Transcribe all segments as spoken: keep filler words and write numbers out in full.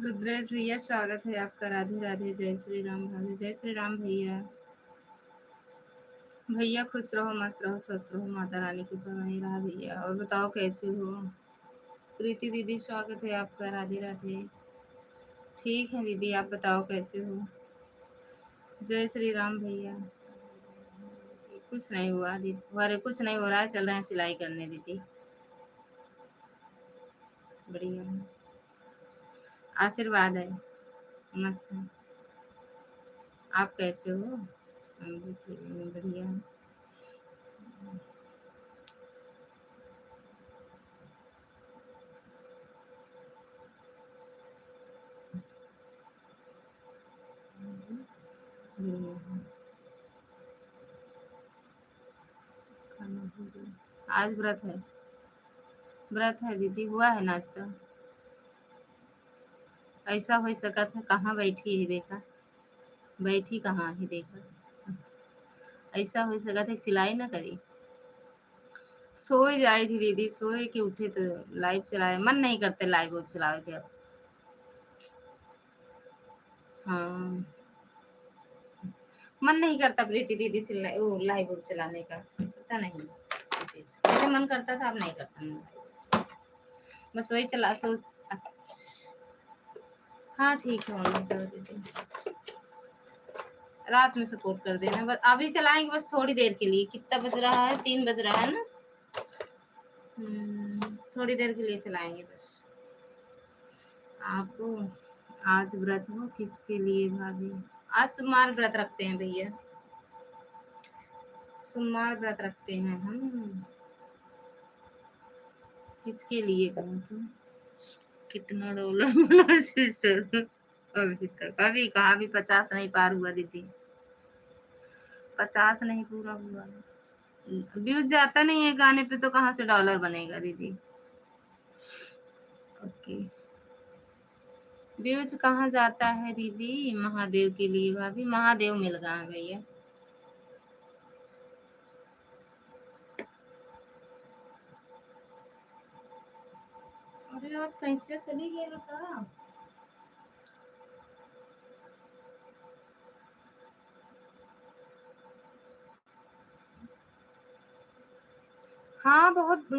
रुद्रेश भैया, स्वागत है आपका। राधे राधे। जय श्री राम भाभी। जय श्री राम भैया। भैया खुश रहो, मस्त रहो, स्वस्थ रहो, माता रानी की कृपा बनी रहा भैया। और बताओ कैसे हो? प्रीति दीदी, स्वागत है आपका। राधे राधे। ठीक है दीदी, आप बताओ कैसे हो? जय श्री राम भैया। कुछ नहीं हुआ दीदी, अरे कुछ नहीं हो रहा है, चल रहे हैं सिलाई करने दीदी। बढ़िया है। आशीर्वाद है, मस्त है। आप कैसे हो? हम भी ठीक हैं, बढ़िया है। बढ़िया है। खाना हो गया। आज व्रत है, व्रत है दीदी, हुआ है नाश्ता? ऐसा हो सकत है, कहाँ बैठी है देखा, बैठी कहाँ है देखा, ऐसा हो सकत है सिलाई ना करी। सोए जाए थी दीदी, सोए के उठे तो live चलाए, मन नहीं करते live वाइव चलावे के अब। हाँ, मन नहीं करता प्रीति दीदी से li-, वो live वाइव चलाने का, पता नहीं अजीब सा। पहले मन करता था, अब नहीं करता मन। बस वही चला, सोच, अच्छा। हाँ, ठीक है, मम्मी, जाओ दीदी। रात में support कर देना, बस अभी चलाएंगे, बस थोड़ी देर के लिए। कितना बज रहा है? तीन बज रहा है ना। हम्म, थोड़ी देर के लिए चलाएंगे बस। आपको आज व्रत हो किसके लिए भाभी? आज सोमवार व्रत रखते हैं भैया, सोमवार व्रत रखते हैं हम। किसके लिए कहूँ तुम? कितना dollar बना sister? अभी तक, अभी कहाँ, अभी पचास नहीं पार हुआ दीदी, पचास नहीं पूरा हुआ। Views जाता नहीं है गाने पे तो कहाँ से dollar बनेगा दीदी? OK, views कहाँ जाता है दीदी? महादेव के लिए भाभी, महादेव मिल गया है भैया। अरे आज कैसे चली गई का? हाँ, बहुत, अ,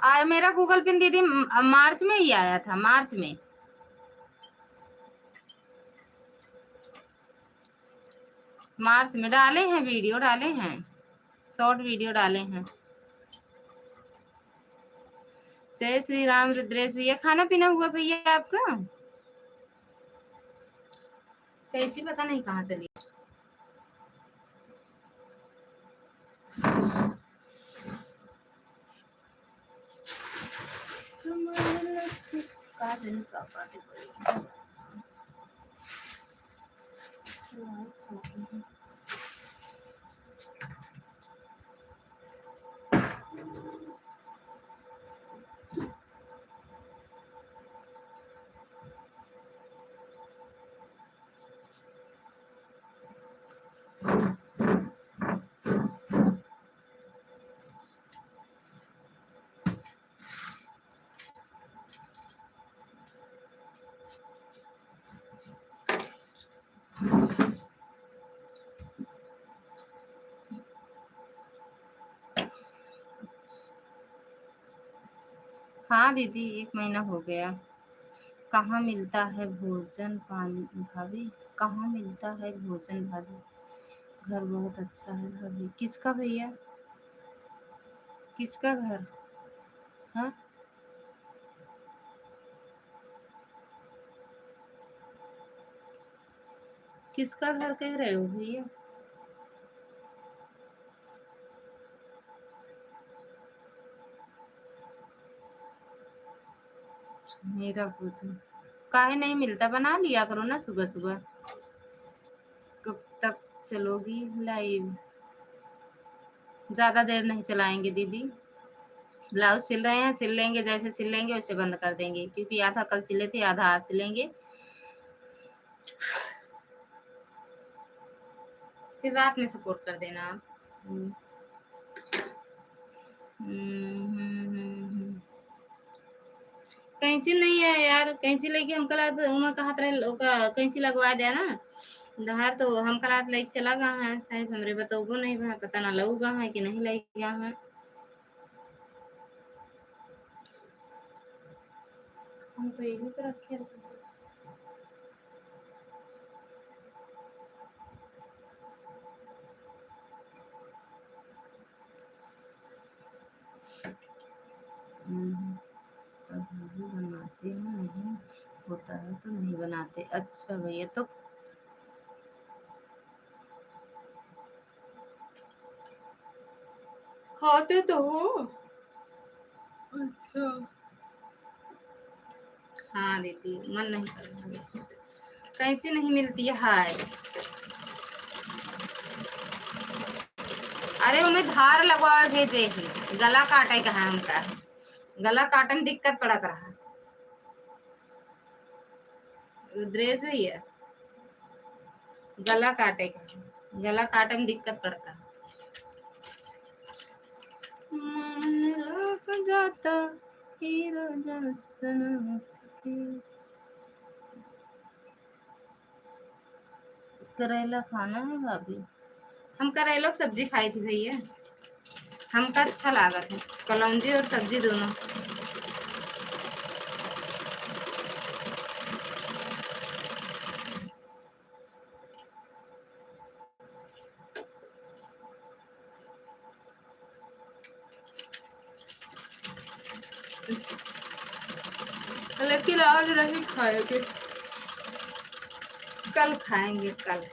आया मेरा Google Pin दीदी, म-, मार्च में ही आया था, मार्च में। मार्च में डाले हैं, video डाले हैं, short video डाले हैं। जय श्री राम रुद्रेश भैया, खाना पीना हुआ भैया आपका? कैसी पता नहीं कहाँ चली। हाँ दीदी, एक महीना हो गया। कहाँ मिलता है भोजन पानी भाभी? कहाँ मिलता है भोजन भाभी? घर बहुत अच्छा है भाभी। किसका भैया? किसका घर? हाँ? किसका घर कह रहे हो भैया? मेरा भोजन काहे नहीं मिलता? बना लिया करो ना सुबह सुबह। कब तक चलोगी लाइव? ज्यादा देर नहीं चलाएंगे दीदी। ब्लाउज सिल रहे हैं, सिल लेंगे, जैसे सिल लेंगे वैसे बंद कर देंगे, क्योंकि आधा कल सिले थे, आधा आज सिलेंगे। फिर रात में सपोर्ट कर देना आप। हम्म। हम्म, हम्म, हम्म, हम्म। कैंची नहीं है यार, कैंची लेके हमका लगा, उमा कहत रहे, ओका कैंची लगवा दे ना। दहार तो हमका लगा लेके चला गया है साहब, हमरे बतौबो नहीं बा, पता ना लऊ गया है कि नहीं लई गया है। हम तो यही पे रखे रहते हैं। हम्म, तो भाभी बनाते हैं, नहीं होता है तो नहीं बनाते। अच्छा भैया, तो खाते तो हो। अच्छा। हाँ दीदी, मन नहीं कर रहा है। कैंची नहीं मिलती है। अरे, उमे धार लगवावे भेजे ही, गला काटे का है हमका, गला काटे में दिक्कत पड़त रहा। रुद्रेश भैया, गला काटे का, गला काटे में दिक्कत पड़ता। मन रह जाता हीरो जैसन के। करेला खाना है भाभी? हम करेला के सब्जी खाई थी भैया, हमका अच्छा लागत है कलौंजी और सब्जी दोनों। लेकिन आज नहीं खाएंगे, कल खाएंगे, कल।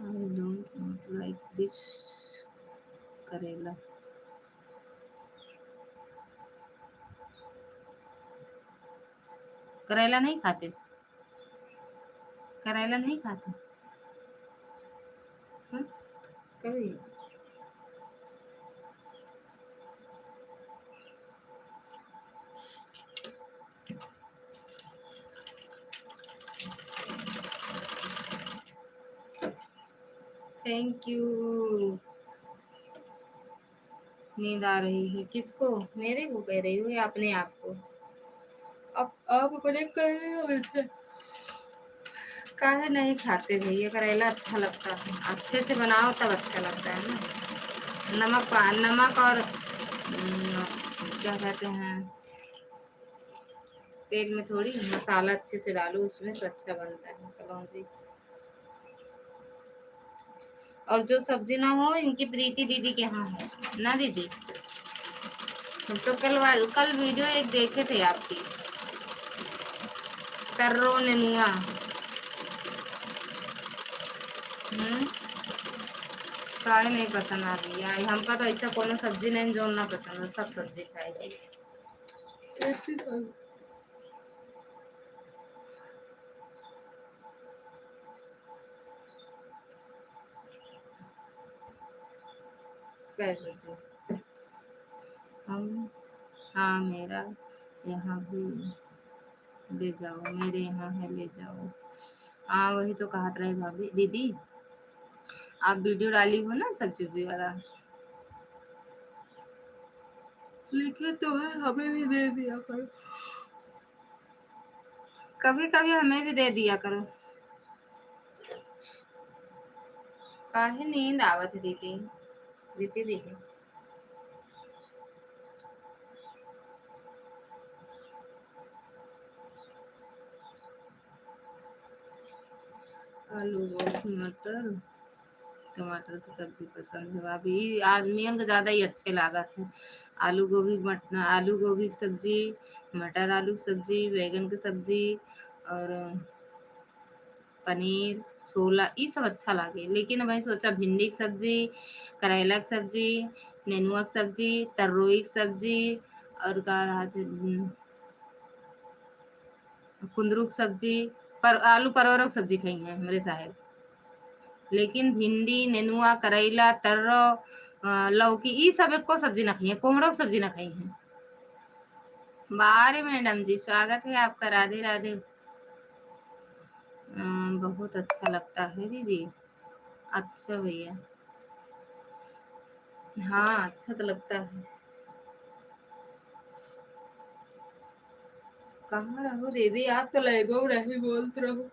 I don't not like this करेला। करेला नहीं खाते? करेला नहीं खाते? हाँ? कभी? Thank you। नींद आ रही है। किसको? मेरे को कह रही हो या अपने आप को? अब आप अपने कह रहे हो वैसे। काहे नहीं खाते भैया, करेला अच्छा लगता है, अच्छे से बनाओ तब अच्छा लगता है ना। नमक पा-, नमक और, हम्म, क्या कहते हैं, तेल में थोड़ी मसाला अच्छे से डालो उसमें, तो अच्छा बनता है कलौंजी। और जो सब्जी ना हो, इनकी प्रीति दीदी के यहाँ है ना दीदी। हम तो कल वा-, कल वीडियो एक देखे थे आपकी, तर्रो नेनुआ। हम्म, काहे नहीं पसंद आ रही है? हमका तो ऐसा कोनो सब्जी नहीं जो ना पसंद हो, सब सब्जी खाई थी। कैसे खाई? कै बजे? हम, हाँ, मेरा यहाँ भी ले जाओ, मेरे यहाँ है, ले जाओ। हाँ, वही तो कहत रहे भाभी, दीदी, आप वीडियो डाली हो ना सब्जी उब्जी वाला, लिखे तो है, हमें भी दे दिया करो। कभी कभी हमें भी दे दिया करो। काहे नींद आवत है दीदी? दीदी, दीदी। आलू, गोभी, मटर, टमाटर की सब्जी पसंद है भाभी। ई आदमियन के ज्यादा ही अच्छे लागत है। आलू गोभी, मट-, आलू गोभी की सब्जी, मटर आलू की सब्जी, बैगन की सब्जी और पनीर, छोला, ई सब अच्छा लागे। लेकिन अब सोचा भिंडी की सब्जी, करैला की सब्जी, नेनुआ की सब्जी, तरोई की सब्जी और का रहत है, हम्म, कुंदरू की सब्जी, पर आलू परवरों की सब्जी खाई हैं हमरे साहेब। लेकिन भिंडी, नेनुआ, करैला, तर्रो, अ, लौकी, ई सब एको सब्जी ना खाई हैं, कोहड़ो की सब्जी ना खाई हैं। बारे मैडम जी, स्वागत है आपका, राधे राधे। अ, बहुत अच्छा लगता है दीदी। अच्छा भैया, हाँ, अच्छा तो लगता है। कहाँ रहो दीदी, आप तो लाइव में नहीं बोलत रहो।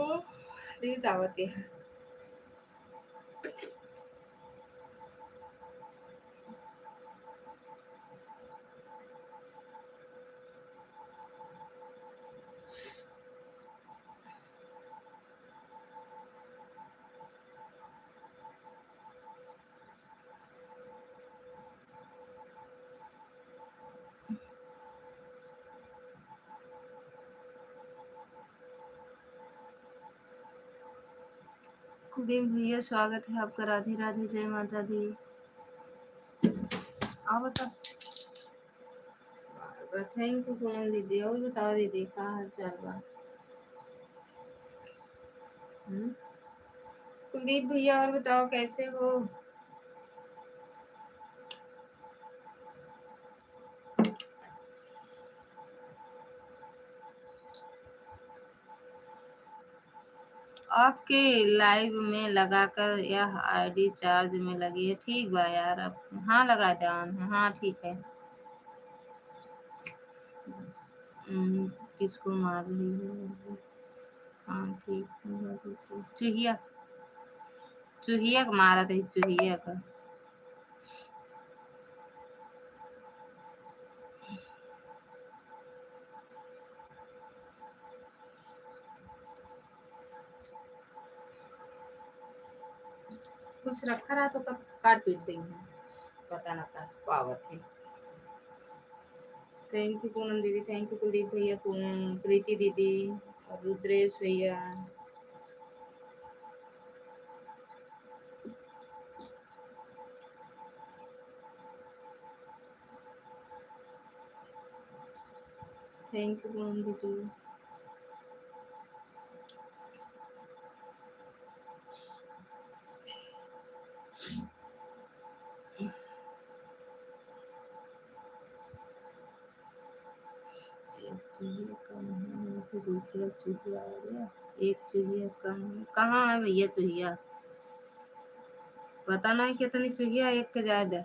ओ, नींद आवत है। कुलदीप भैया, स्वागत है आपका। राधे राधे, जय माता दी। आओ बता। बार बार thank you पूनम दीदी। और बताओ दीदी, का हाल चाल बा? हम्म? कुलदीप भैया, और बताओ, कैसे हो? आपके लाइव में लगाकर यह आईडी चार्ज में लगी है। ठीक बा यार, अब हाँ लगा देन है। हाँ, ठीक है। हम्म, किसको मार रही हो? हाँ, ठीक है, बहुत अच्छा। चुहिया, चुहिया का मारा था, चुहिया का। कुछ रखा रहा तो कब काट पीट देंगे, पता ना का पावत है। Thank you पूनम दीदी, thank you कुलदीप भैया, पूनम, प्रीति दीदी और रुद्रेश भैया। Thank you पूनम दीदी। एक चुहिया कम है, फिर दूसरा चुहिया आ गया। एक चुहिया कम है। कहाँ है भैया चुहिया? पता नहीं कितनी चुहिया, एक के ज्यादा।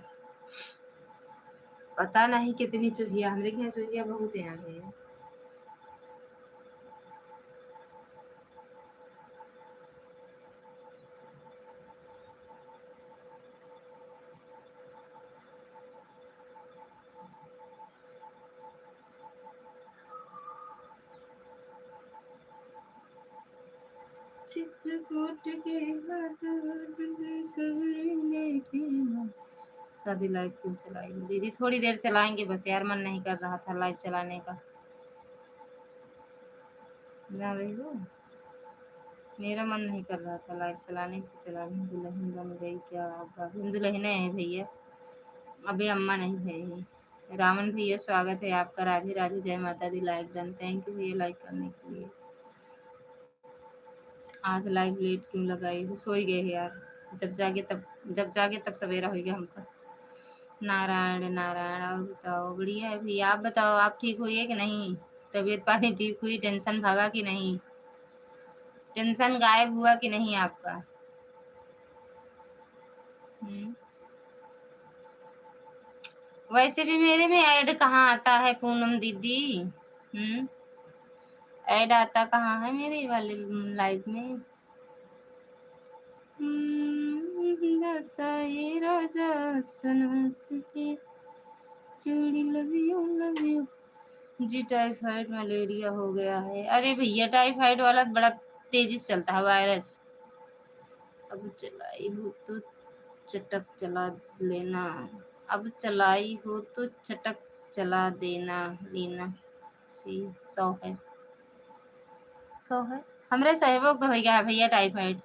पता नहीं कितनी चुहिया, हमरे के यहाँ चुहिया बहुत हैं भैया। चित्रकूट के घाट घाट पे सवेरे के माँ। शादी लाइव क्यों चलाई दीदी? थोड़ी देर चलाएंगे बस यार, मन नहीं कर रहा था लाइव चलाने का। जान रही हो, मेरा मन नहीं कर रहा था लाइव चलाने की, चला ली। दुल्हन बन गई क्या आप? अभी हम दुल्हने हैं भैया, अभी अम्मा नहीं भई है। रावण भैया, स्वागत है आपका। राधे राधे, जय माता दी। लाइक डन, thank you भैया लाइक करने के लिए। आज लाइव लेट क्यों लगाई हो? सोई गए हैं यार, जब जागे तब, जब जागे तब सवेरा होइगा हमका। नारायण नारायण। और बताओ, बढ़िया है भैया, आप बताओ, आप ठीक हुई है कि नहीं? तबीयत पानी ठीक हुई, टेंशन भागा कि नहीं? टेंशन गायब हुआ कि नहीं आपका? हम्म। वैसे भी मेरे में ऐड कहाँ आता है पूनम दीदी? हम्म, ऐड आता कहाँ है मेरे वाले लाइव में? हम्म, जाता ये राजा सनम के चूड़ी, love you, love you। जी, टाइफाइड मलेरिया हो गया है। अरे भैया, टाइफाइड वाला बड़ा तेजी से चलता है वायरस। अब चलाई हो तो चटक चला लेना, अब चलाई हो तो चटक चला देना, लेना। सी, सौ है, सौ है। हमरे साहेबो के हो गया है भैया टाइफाइड,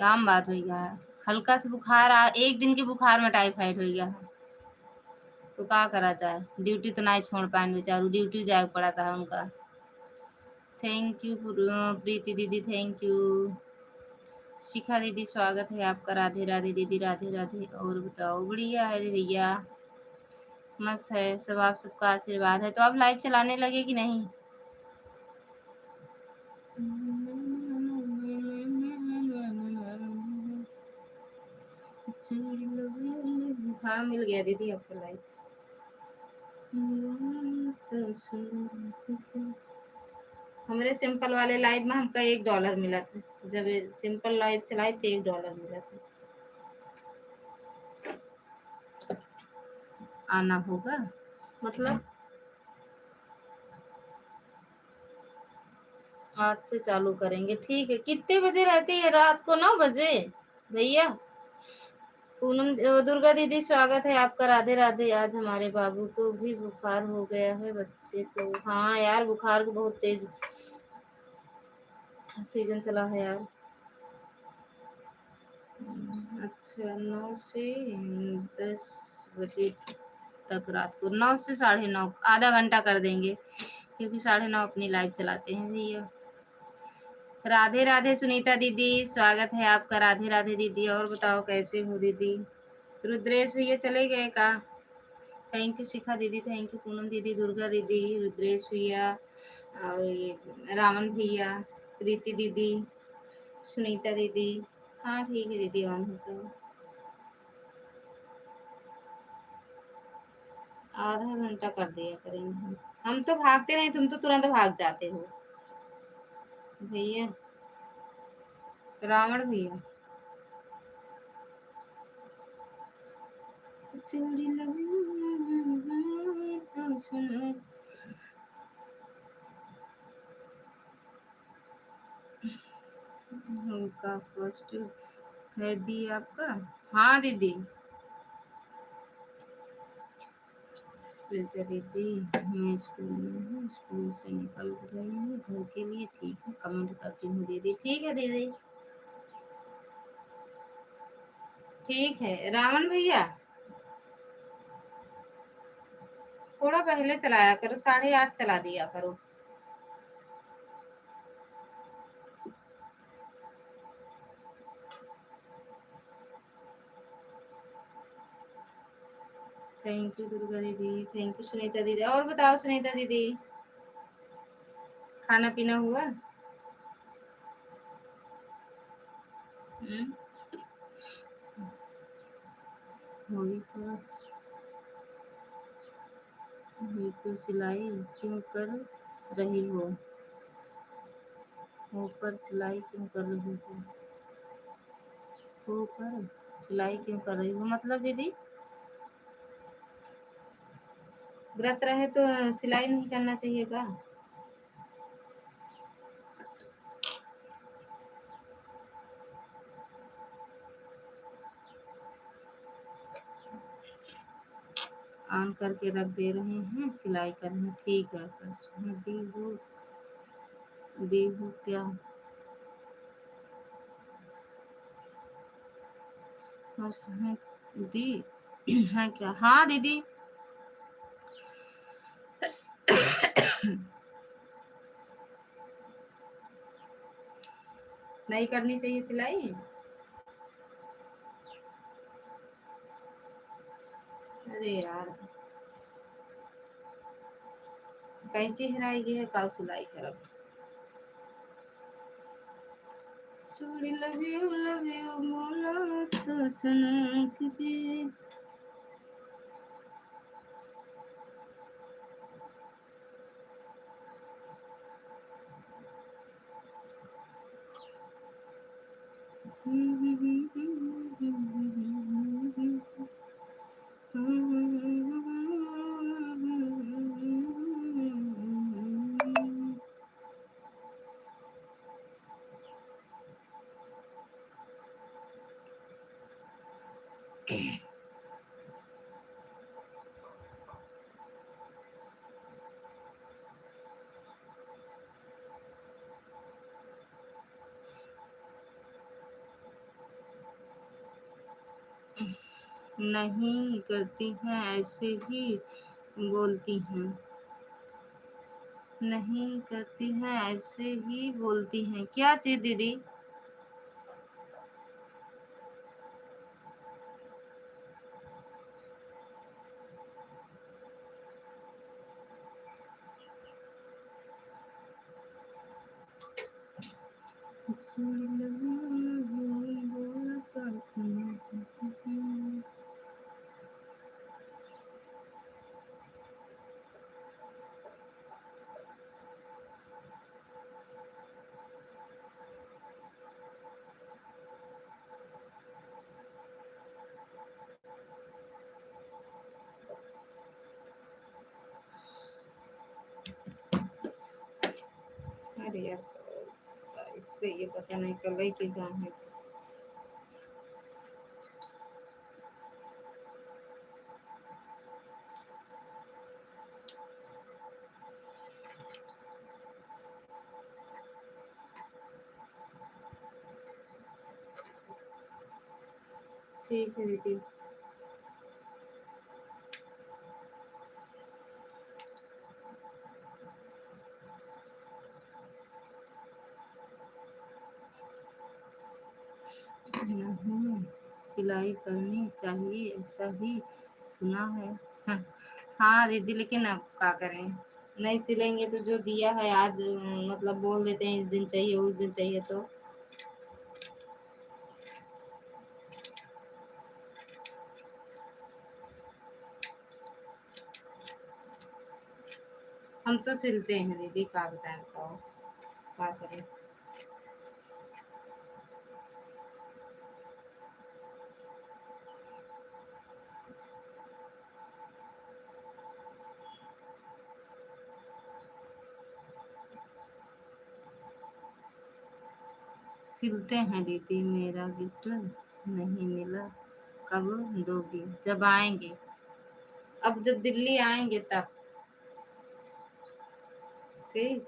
आम बात हो गया है। हल्का से बुखार आ, एक दिन के बुखार में टाइफाइड हो गया है, तो का करा जाए? ड्यूटी तो नहीं छोड़ पाए बेचारू, ड्यूटी जाए पड़ा था उनका। Thank you प्र-, प्रीति दीदी, thank you। शिखा दीदी, स्वागत है आपका। राधे राधे दीदी, राधे राधे। और बताओ, बढ़िया है भैया, मस्त है सब, आप सबका आशीर्वाद है। तो आप लाइव चलाने लगे कि नहीं? हाँ, मिल गया दीदी आपको लाइव। हमरे सिंपल वाले लाइव में हमका एक डॉलर मिला था, जब सिंपल लाइव चलाई तो एक डॉलर मिला था। आना होगा, मतलब आज से चालू करेंगे। ठीक है, कितने बजे रहती है? रात को नौ बजे भैया। पूनम, अ, दुर्गा दीदी, स्वागत है आपका। राधे राधे। आज हमारे बाबू को भी बुखार हो गया है, बच्चे को। हाँ यार, बुखार को बहुत तेज सीजन चला है यार। अच्छा, नौ से दस बजे तक, रात को नौ से साढ़े नौ, आधा घंटा कर देंगे, क्योंकि साढ़े नौ अपनी लाइव चलाते हैं भैया। राधे राधे सुनीता दीदी, स्वागत है आपका। राधे राधे दीदी, और बताओ कैसे हो दीदी? रुद्रेश भैया चले गए का? Thank you शिखा दीदी, thank you पूनम दीदी, दुर्गा दीदी, रुद्रेश भैया, और ये रावण भैया, प्रीति दीदी, सुनीता दीदी। हाँ ठीक है दीदी, on हो जाओ। आधा घंटा कर दिया करेंगे हम। हम तो भागते नहीं, तुम तो तुरंत भाग जाते हो भैया। रावण भैया। चूड़ी लगी तो सुनो। होगा first है दी आपका। हाँ दीदी। ललिता दीदी, मैं स्कूल में हूँ, स्कूल से निकल रही हूँ घर के लिए। ठीक है, कमेंट करती हूँ दीदी। ठीक है दीदी, ठीक है। रावण भैया, थोड़ा पहले चलाया करो, साढ़े आठ चला दिया करो। Thank you दुर्गा दीदी, thank you सुनीता दीदी। और बताओ सुनीता दीदी, खाना पीना हुआ? हम्म? वही तो। वही तो सिलाई क्यों कर रही हो? ऊपर सिलाई क्यों कर रही हो? ऊपर सिलाई क्यों कर रही हो? मतलब दीदी, व्रत रहे तो सिलाई नहीं करना चाहिए का? On करके रख दे रहे हैं, सिलाई करना। ठीक है, first में देहू, देहू क्या? First में दी है क्या? हाँ दीदी। नहीं करनी चाहिए सिलाई? अरे यार, कैंची हेराई गई है, काउ सिलाई करब? चूड़ी love you, love you बोला तो सुनो किसी। नहीं करती हैं, ऐसे ही बोलती हैं। नहीं करती हैं, ऐसे ही बोलती हैं। क्या चीज दीदी? अरे यार, इस पे ये पता नहीं कल के गाँव है। ठीक है दीदी। नहीं, सिलाई करनी चाहिए, ऐसा ही सुना है। हाँ दीदी, लेकिन अब का करें, नहीं सिलेंगे तो जो दिया है आज, मतलब, बोल देते हैं इस दिन चाहिए, उस दिन चाहिए, तो हम तो सिलते हैं दीदी, का बताएं, बताओ, का करें। सिलते हैं दीदी, मेरा गिफ्ट नहीं मिला, कब दोगी? जब आएंगे, अब जब दिल्ली आएंगे तब। ठीक,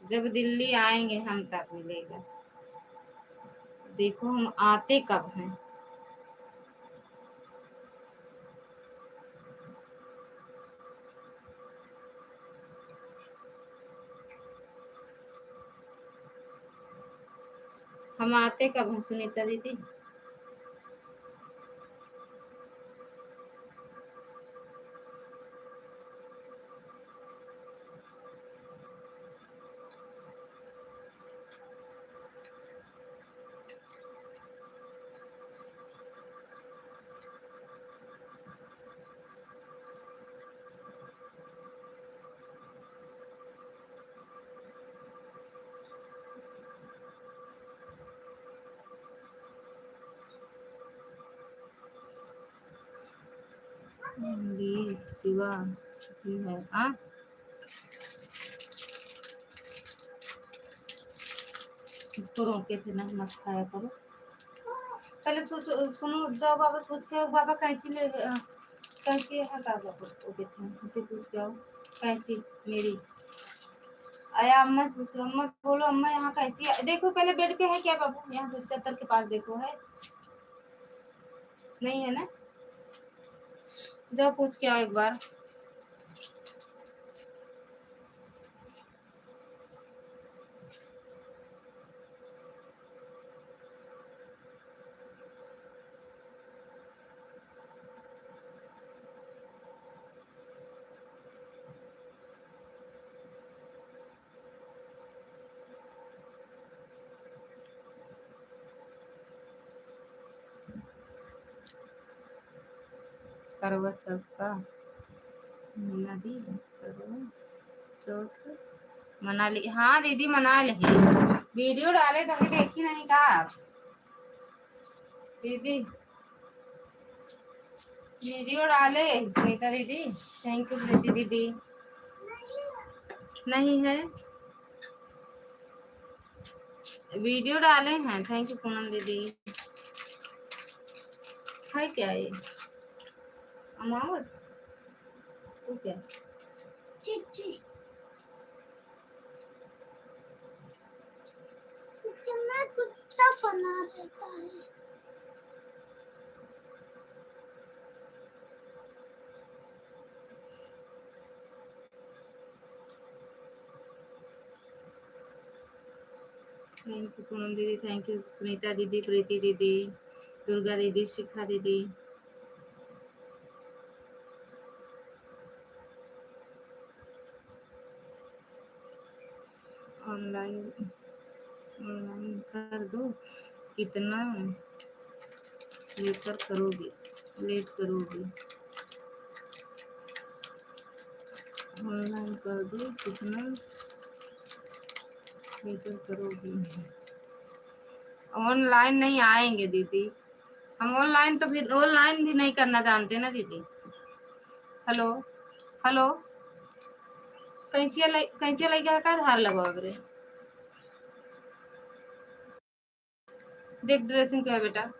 जब दिल्ली आएंगे हम तब मिलेगा। देखो हम आते कब हैं। हम आते कब हैं सुनीता दीदी? ये सिवा चुकी है, आ? इसको रोके थे ना, मत खाया करो। पहले सोचो, सुनो, जाओ बाबा सोच के आओ, बाबा कैंची ले, अ, कैंची है का बाबा? वो देखे, उनसे पूछ के आओ, कैंची मेरी। आया अम्मा से पूछो, अम्मा बोलो, अम्मा यहाँ कैंची है? देखो पहले बेड पे है क्या बाबू? यहाँ बिस्तर के पास देखो, है? नहीं है ना? जाओ पूछ के आओ एक बार। करवा चौथ का मना दी, करवा चौथ मना ली। हाँ दीदी, मना ली। वीडियो डाले तो अभी देखी नहीं का आप? दीदी, वीडियो डाले सुनीता दीदी। Thank you प्रीति दीदी। नहीं है, वीडियो डाले हैं। Thank you पूनम दीदी। है क्या ये अमावट? तू क्या? छी, छी। इतना कुत्ता बना रहता है। Thank you पूनम दीदी, thank you सुनीता दीदी, प्रीति दीदी, दुर्गा दीदी, शिखा दीदी। Online, online कर दो, कितना लेकर करोगे, लेट करोगे। Online कर दो, कितना लेटर करोगे। Online नहीं आएंगे दीदी, हम online तो फिर online भी नहीं करना जानते ना दीदी। Hello, hello, कैंचिया ले, कैंचिया लेके का धार लगवावे रे? देख dressing क्या है बेटा।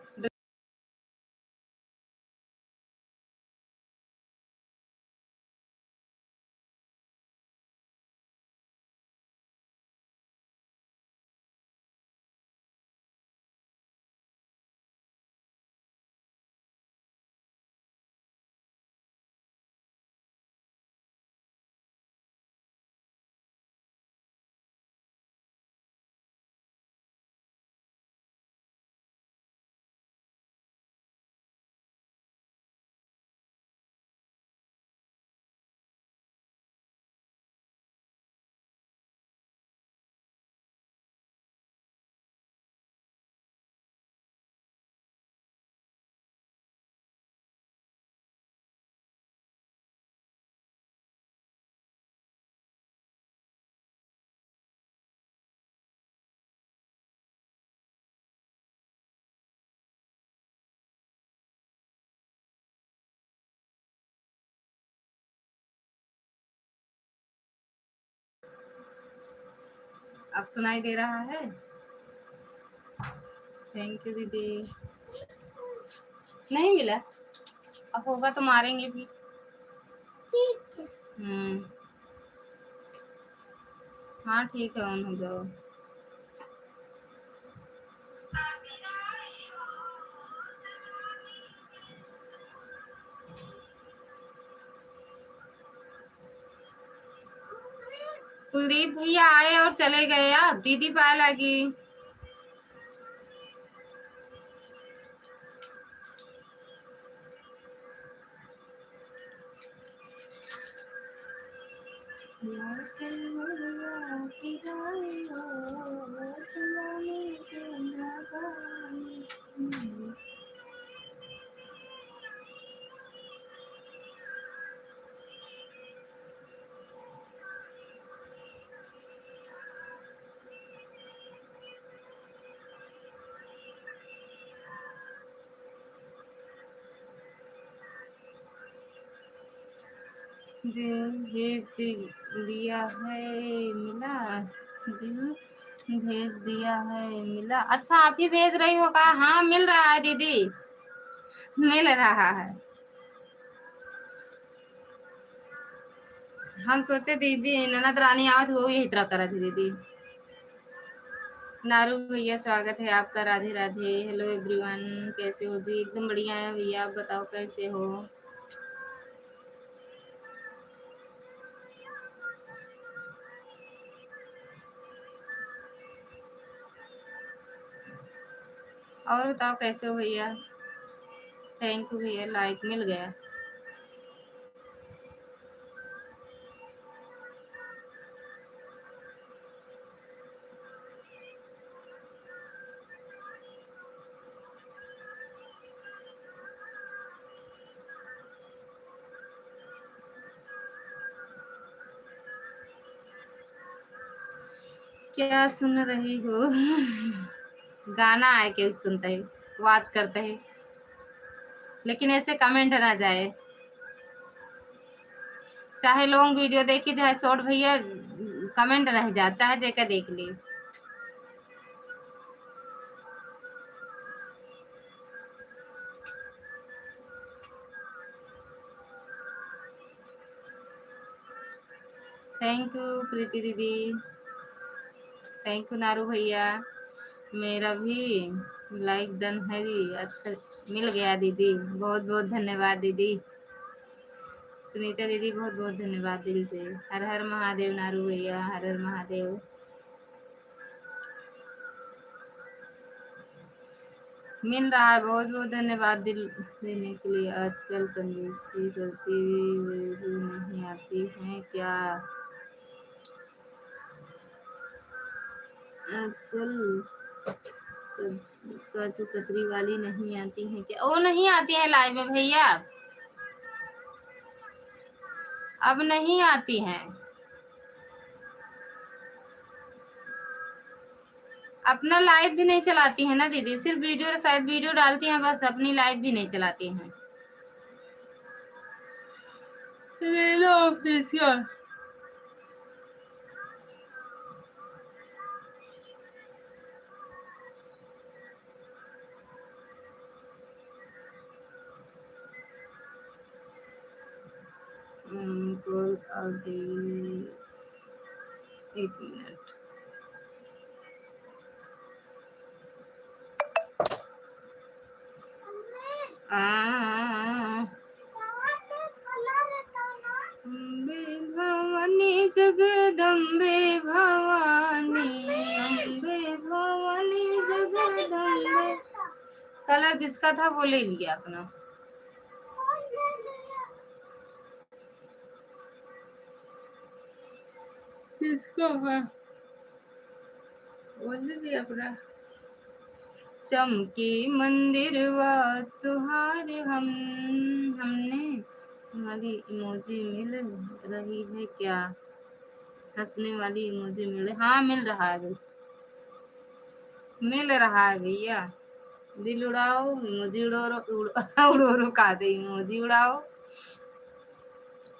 अब सुनाई दे रहा है? Thank you दीदी। नहीं मिला, अब होगा तो मारेंगे भी। ठीक है। हम्म, हाँ ठीक है, on हो जाओ। कुलदीप भैया आए और चले गए, अब दीदी पाए लागी। दिल भेज दि-, दिया है मिला, दिल भेज दिया है मिला। अच्छा, आप ही भेज रही हो का? हाँ, मिल रहा है दीदी, मिल रहा है। हम सोचे दीदी ननद रानी आवत हो, यही तरह करत है दीदी। नारू भैया, स्वागत है आपका, राधे राधे। Hello everyone, कैसे हो जी? एकदम बढ़िया है भैया, आप बताओ कैसे हो? और बताओ कैसे हो भैया? Thank you भैया, like मिल गया। क्या सुन रही हो? गाना आए के सुनते हैं। watch करते हैं, लेकिन ऐसे comment ना जाए, चाहे long video देखी, चाहे short, भैया comment रह जा, चाहे जेका देख ली। Thank you प्रीति दीदी, thank you नारू भैया, मेरा भी like done है जी। अच्छा, मिल गया दीदी, बहुत बहुत धन्यवाद दीदी। सुनीता दीदी, बहुत बहुत धन्यवाद दिल से। हर हर महादेव नारू भैया, हर हर महादेव। मिल रहा है, बहुत बहुत धन्यवाद दिल देने के लिए। आजकल कंजूसी करती हुई भी नहीं आती है क्या? आजकल कज-, काजू कतरी वाली नहीं आती है क्या? वो नहीं आती है live में भैया, अब नहीं आती हैं, अपना live भी नहीं चलाती है ना दीदी, सिर्फ video, शायद video डालती हैं बस, अपनी live भी नहीं चलाती हैं। रेलो ऑफिशियल। हम्म, कॉल आ गई, एक मिनट। आ, अम्बे भवानी जगदम्बे भवानी, अम्बे भवानी जगदम्बे। कलर जिसका था वो ले लिया अपना। किसका है? बोल भी अपना। चमके मंदिरवा तुहार हम, हमने वाली emoji मिल रही है क्या? हंसने वाली emoji मिल रही, हाँ, मिल रहा है, मिल रहा है भैया। दिल उड़ाओ, emoji उड़ो, उड़ो, उड़ो, उड़ो, का दे, emoji उड़ाओ।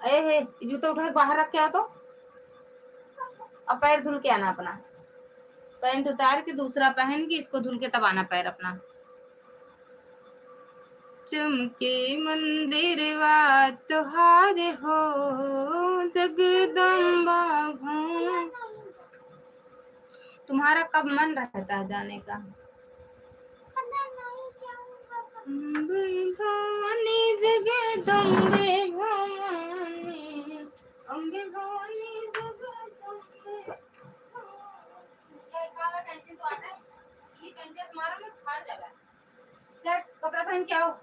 ए हे, जूता उठा के बाहर रख के आओ तो। अब पैर धुल के आना अपना। पैंट उतार के दूसरा पहन के इसको धुल के तब आना पैर अपना। चमके मंदिरवा तोहार हो जगदम्बा भवानी। तुम्हारा कब मन रहता है जाने का? अम्बे भवानी जगदम्बे भवानी, अम्बे भवानी जगदम्बे भवानी। ये काला कैंची तो आता है, ये कैंची से मारो ना, फाड़ जाएगा। जा, कपड़ा पहन के आओ।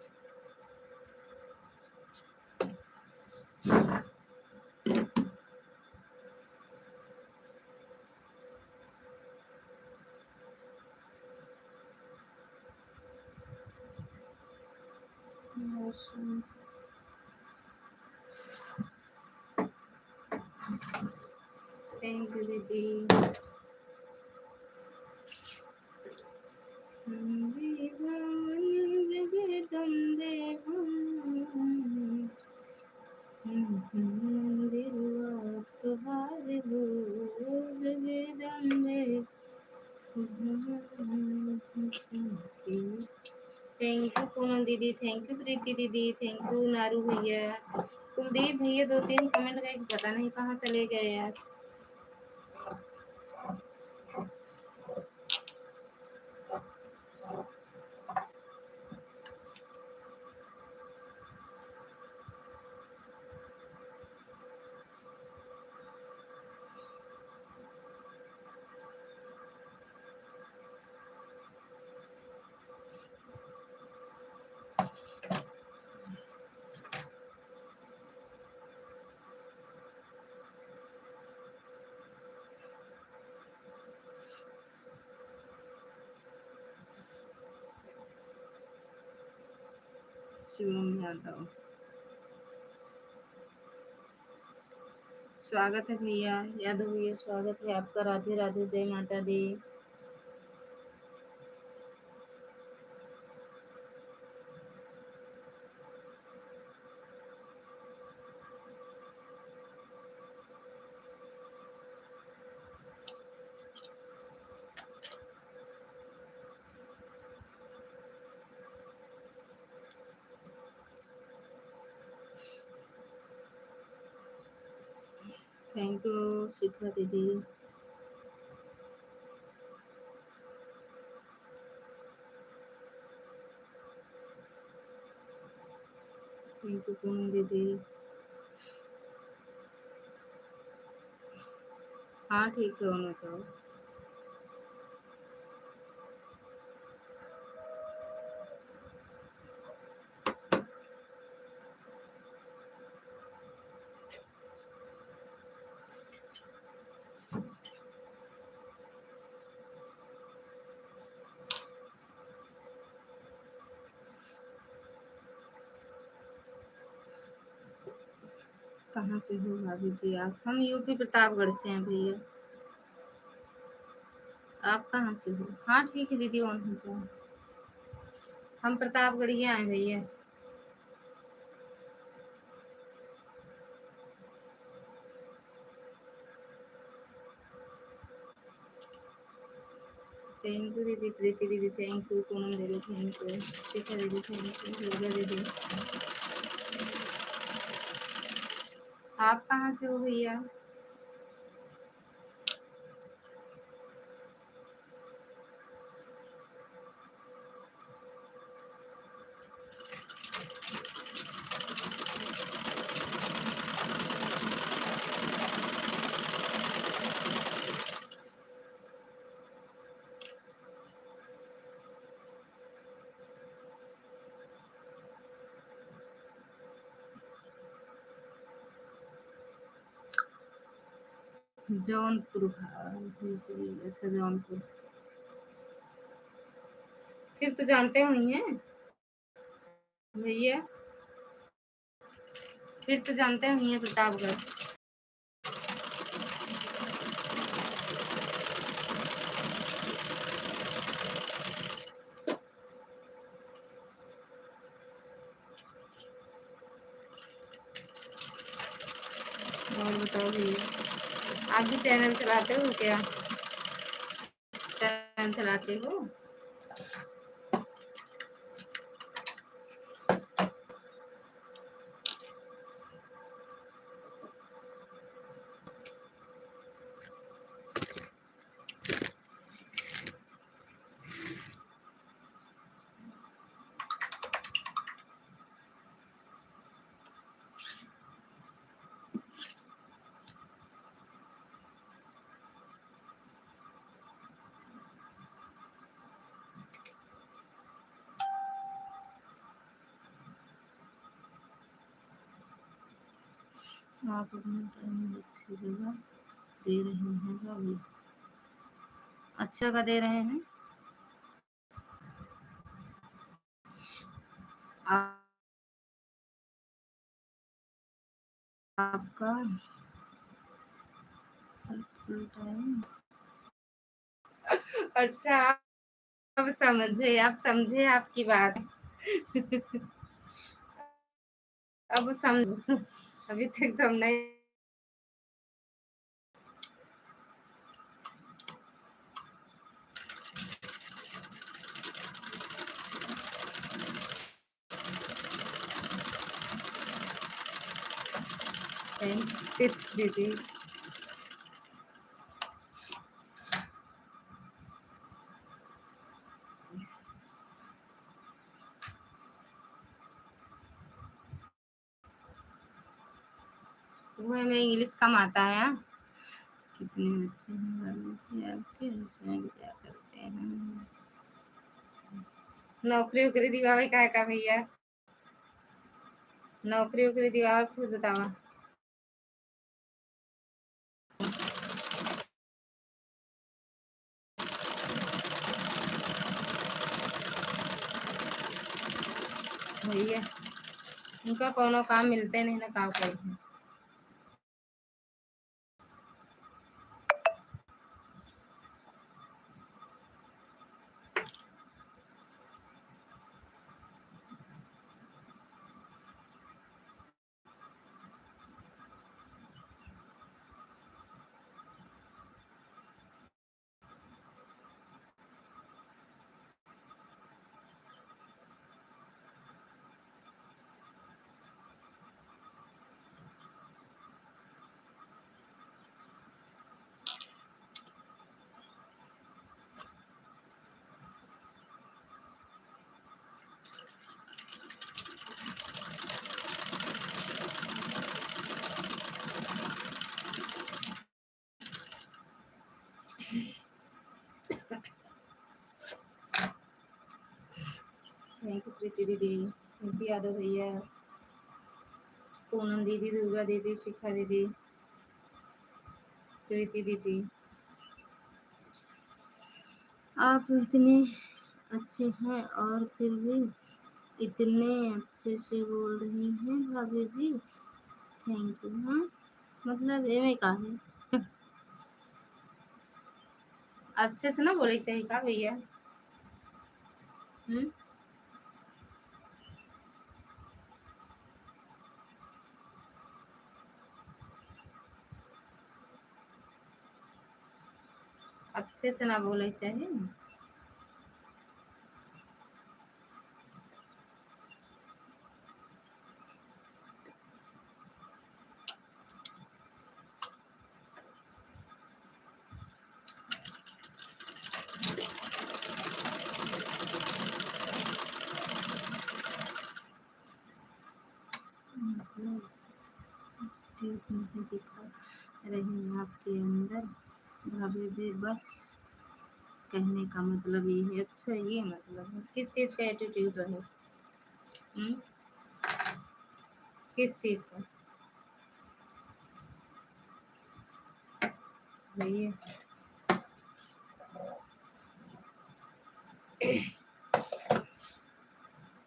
Thank you, दीदी। अम्बे भवानी जगदम्बे भवानी, मंदिरवा तोहार हो जगदम्बे भवानी। Thank you कोमल दीदी, thank you प्रीति दीदी, thank you नारू भैया, कुलदीप भैया, दो तीन comment गए, पता नहीं कहाँ चले गए यार। शिवम यादव, स्वागत है भैया, यादव भैया, स्वागत है आपका। राधे राधे, जय माता दी। Thank you शिखा दीदी। Thank you पूनम दीदी। हाँ ठीक है, होना चाहो। कहाँ से हो भाभी जी आप? हम यूपी प्रतापगढ़ से हैं भैया। आप कहाँ से हो? हाँ ठीक है दीदी, on हो जाओ। हम प्रतापगढ़िया हैं भैया। Thank you दीदी, प्रीति दीदी thank you, पूनम दीदी thank you, शिखा दीदी thank you, दुर्गा दीदी। आप कहाँ से हो भैया? जौनपुर भा-, जी, अच्छा, जौनपुर। फिर तो जानते होइहैं भैया, फिर तो जानते होइहैं प्रतापगढ़। और बताओ भैया, आप भी channel चलाते हो क्या? Channel चलाते हो? आप अपना टाइम अच्छी जगह दे रहे हैं भाभी। अच्छा का दे रहे हैं? आ-, आपका फुल टाइम। अच्छा, अब समझे, अब समझे आपकी बात। अब समझ, अभी तक तो हम नहीं। Thank you दीदी। वो हमें English कम आता है। कितने बच्चे हैं घर में से आपके, husband क्या करते हैं? नौकरी वोकरी दिवावे का है का भैया? नौकरी वोकरी दिवावे, खुद बतावा। भैया, उनका कौनो काम मिलते नहीं ना, काम करते हैं। प्रीति दीदी, एम पी यादव भैया, पूनम दीदी, दुर्गा दीदी, शिखा दीदी, कृति दीदी, आप इतने अच्छे हैं और फिर भी इतने अच्छे से बोल रही हैं भाभी जी, thank you। हाँ, मतलब एमे का है? अच्छे से ना बोले के चाहिए का भैया? हम्म। अच्छे से ना बोले के चाहिए। ट्यूब नहीं दिखा रही आपके अंदर भाभी जी, बस कहने का मतलब ये है। अच्छा, ये मतलब है, किस चीज़ का एटीट्यूड रहे? हम्म? किस चीज़ का? भैया,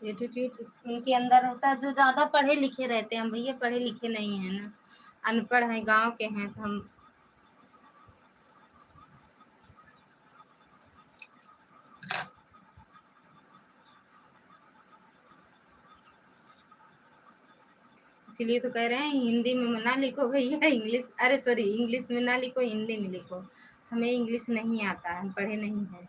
एटीट्यूड उनके अंदर रहता है, जो ज़्यादा पढ़े लिखे रहते हैं। भैया पढ़े लिखे नहीं है ना, अनपढ़ हैं, गांव के हैं, तो हम इसीलिए तो कह रहे हैं हिंदी में ना लिखो भैया, इंग्लिश, अरे सॉरी, इंग्लिश में ना लिखो, हिंदी में लिखो। हमें इंग्लिश नहीं आता, हम पढ़े नहीं हैं।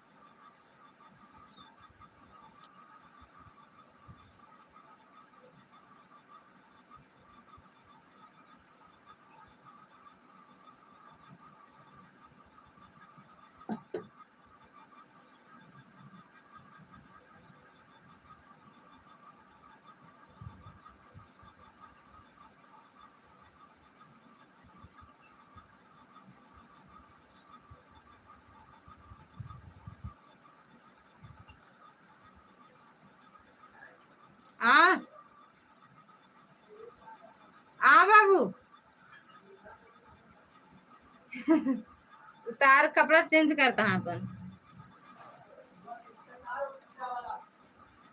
आ, आ बाबू। उतार, कपड़ा चेंज करता है अपन।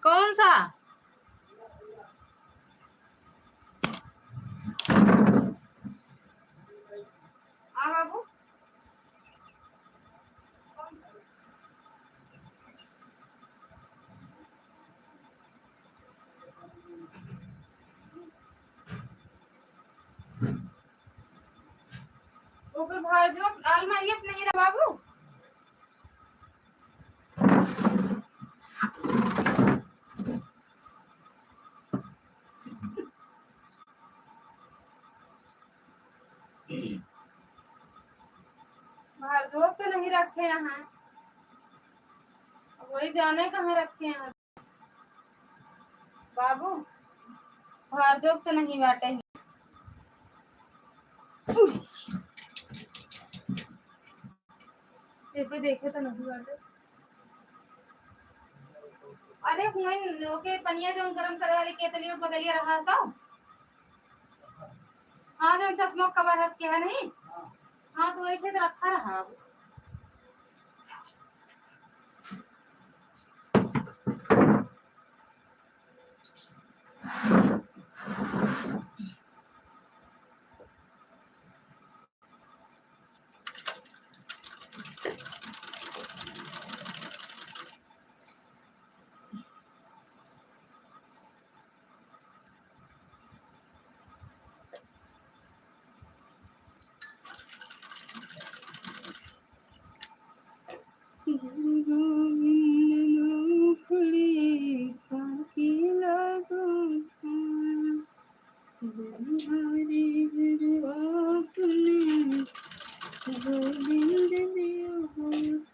कौन सा? आ बाबू। ओके, बाहर जो अलमारी अपने ही रहा बाबू। बाहर जो तो नहीं रखे हैं, वही जाने कहाँ रखे हैं। बाबू, भार जोग तो नहीं बाटे। देखो, देखे तो नहीं बाटे। अरे, हुआं ओके पनिया जौन गरम करे वाली केतली में बगलिया रहा तो। हाँ, जौन चश्मा कवर हस के है नहीं? हाँ, तो वही ठे तो रखा रहा। गुरु गोविंद नोखड़ी काकी लागो। बनवारी गुरु आपने गोविंद दियो होत।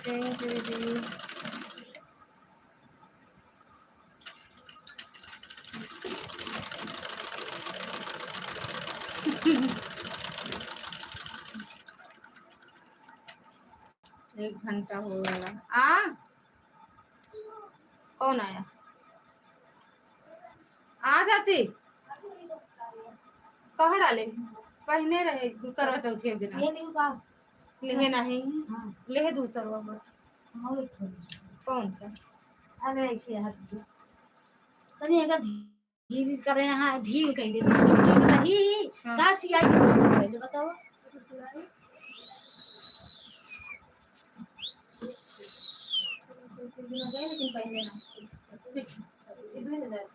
Thank you, जी। एक घंटा हो गया। आ, कौन आया? आ चाची, कहाँ डाले? पहिने रहे करवा चौथी के दिन। ये नहीं का? लेहे नहीं। हाँ। लेहे दूसर वो। हाँ, एक ठो। कौन सा? अरे, ऐसे हाथ दे। तनी अगर ढील करे, हाँ, ढील कह दे। ढील कही, हाँ। का सिलाई की कोशिश कर ले, बताओ। लेकिन पहले ना। ये दो हजार।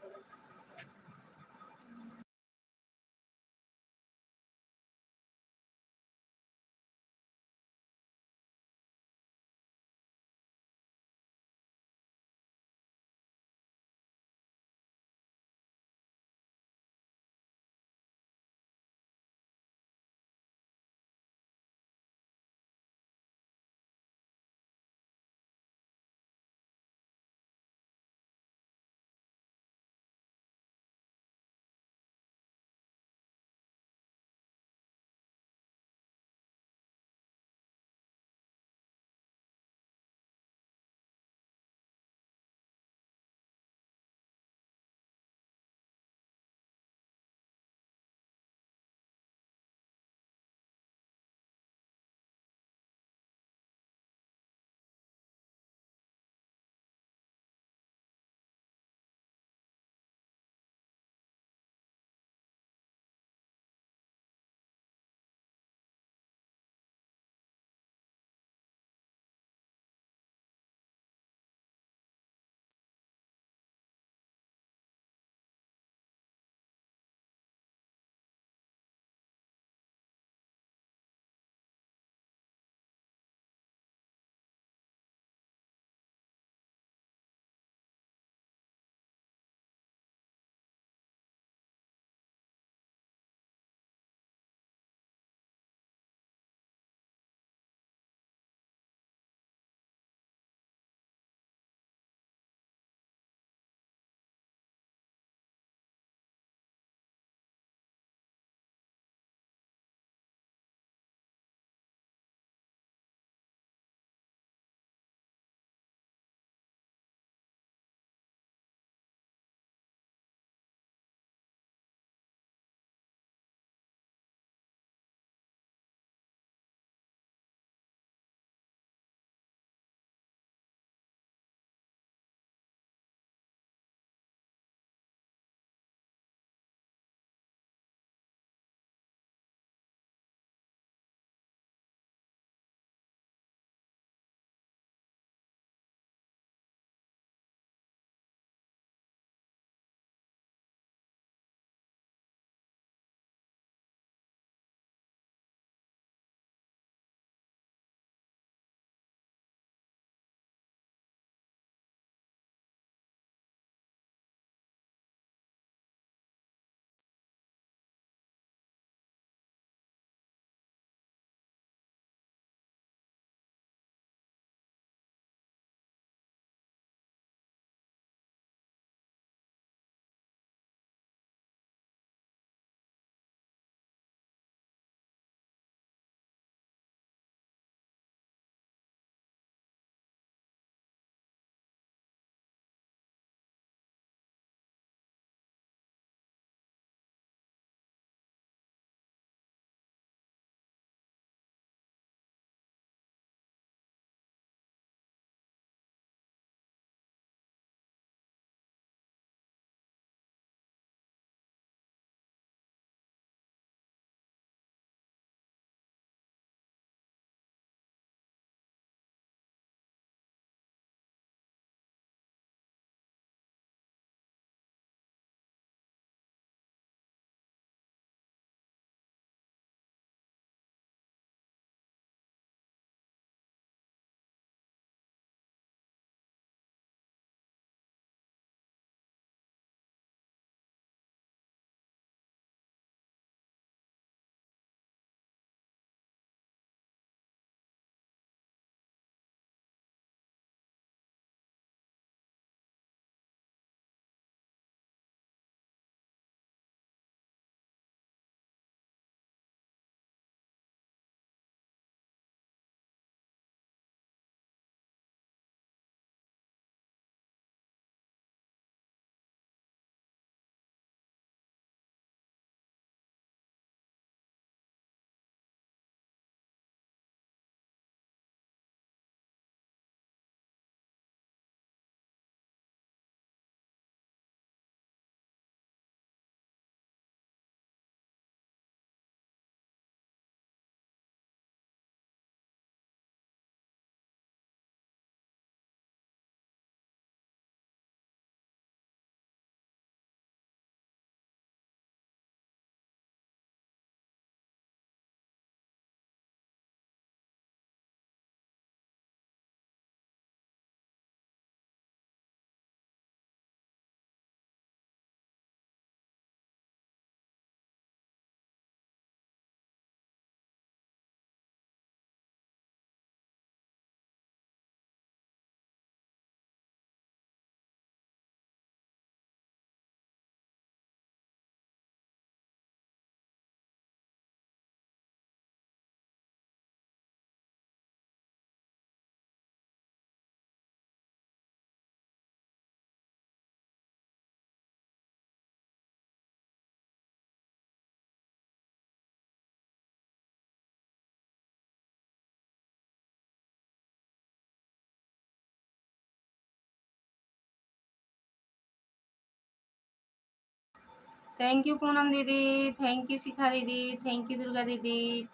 Thank you पूनम दीदी, thank you शिखा दीदी, thank you दुर्गा दीदी।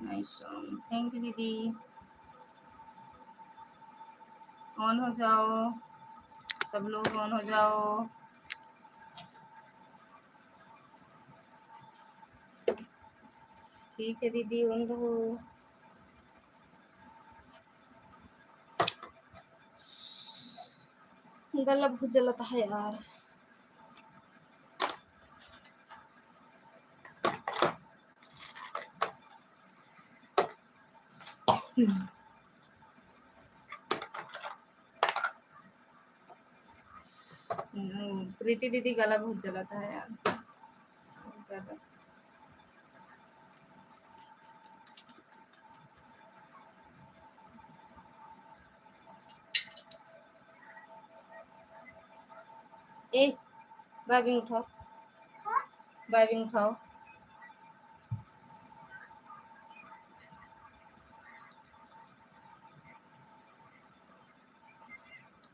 Nice song, thank you दीदी। On हो जाओ, सब लोग on हो जाओ। ठीक है दीदी, on रहो। गला बहुत जलता है यार। हम्म, प्रीति दीदी गला बहुत जलता है यार, बहुत ज्यादा। ए, भाभी उठाओ, भाभी उठाओ,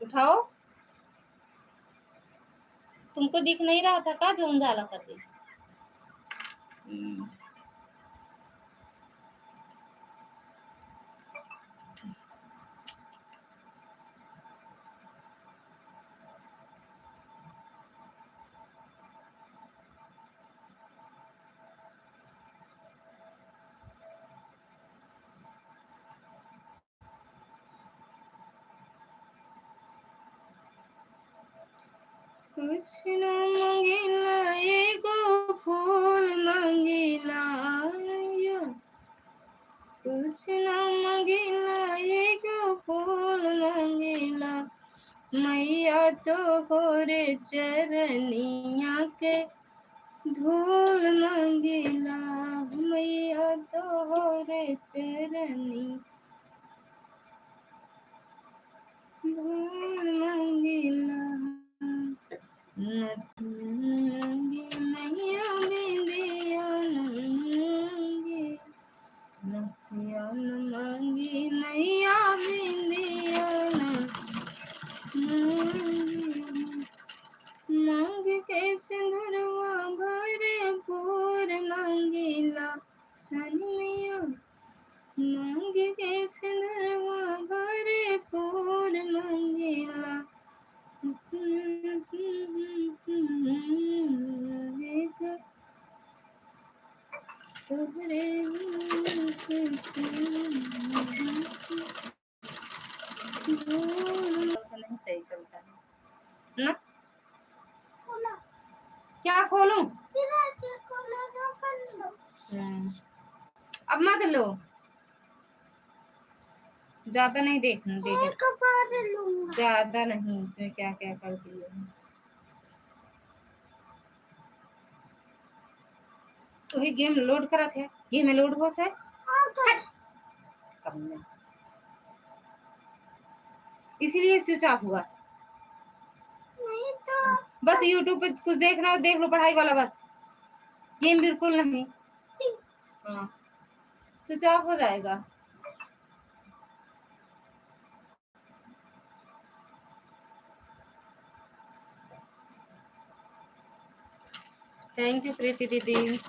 उठाओ। तुमको दिख नहीं रहा था का जो उंजाला कर दी? हम्म। कुछ ना मांगीला, एगो फूल मांगीला, या। कुछ ना मांगीला, एगो फूल मांगीला, मैया तोहरे चरनिया के धूल मांगीला, मैया तोहरे चरनी धूल मांगीला। नथुनी मांगी मैया बिंदिया मांगी, नथिया न मांगी मैया बिंदिया न मांगी। मांग के सिंदूरवा भरपूर मांगीला, सनी मैया मांग के सिंदूरवा भरपूर मांगीला। तोहरे नहीं सही चलता है ना। खोला। क्या खोलूं? फिर ऐसे खोला ना, कर लो। हम्म। अब मत लो, ज्यादा नहीं देखना, देख। एक बार लूंगा। ज्यादा नहीं, इसमें क्या क्या कर दिए हैं। वही game load करत है, game में load होत है। हाँ, तो हट। कम में। इसीलिए switch off हुआ। नहीं तो बस YouTube पे कुछ देखना हो, देख लो, पढ़ाई वाला बस। Game बिल्कुल नहीं। हाँ, switch off हो जाएगा। Thank you प्रीति दीदी।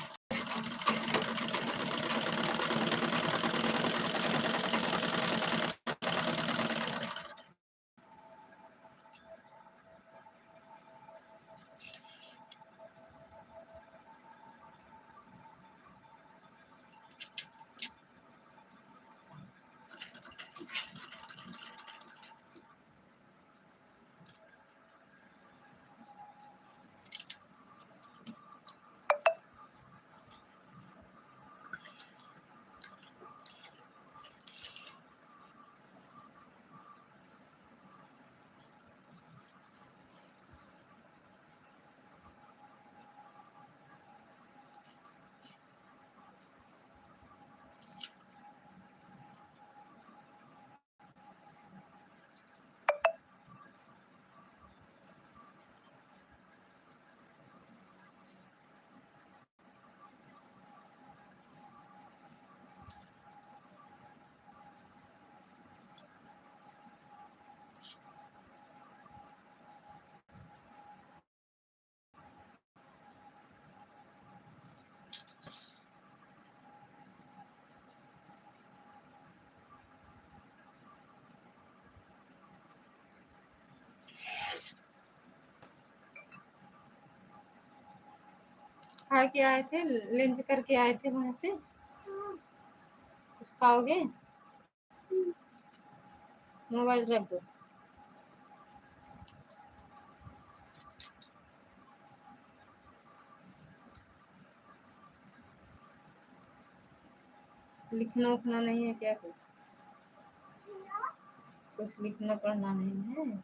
खा के आए थे, लंच करके आए थे वहां से। कुछ खाओगे? मोबाइल रख दो। लिखना उखना नहीं है क्या कुछ? कुछ लिखना पढ़ना नहीं है?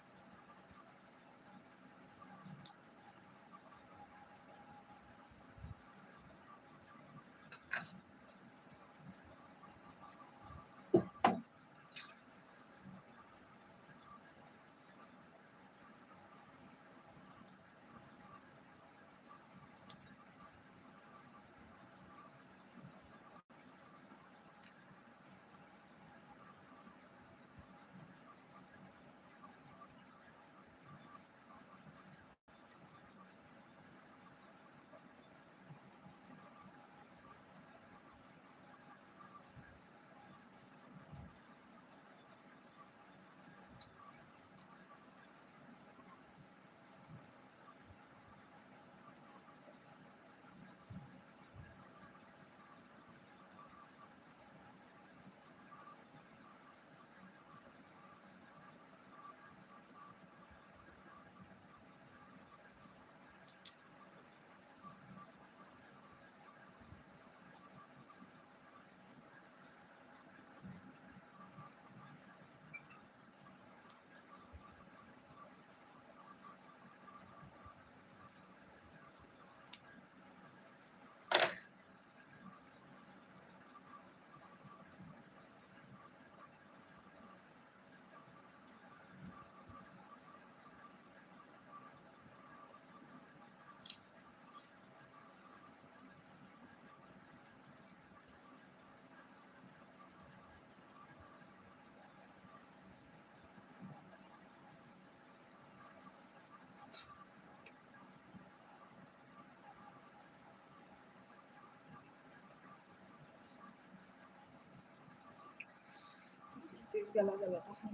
तेज गला गला था।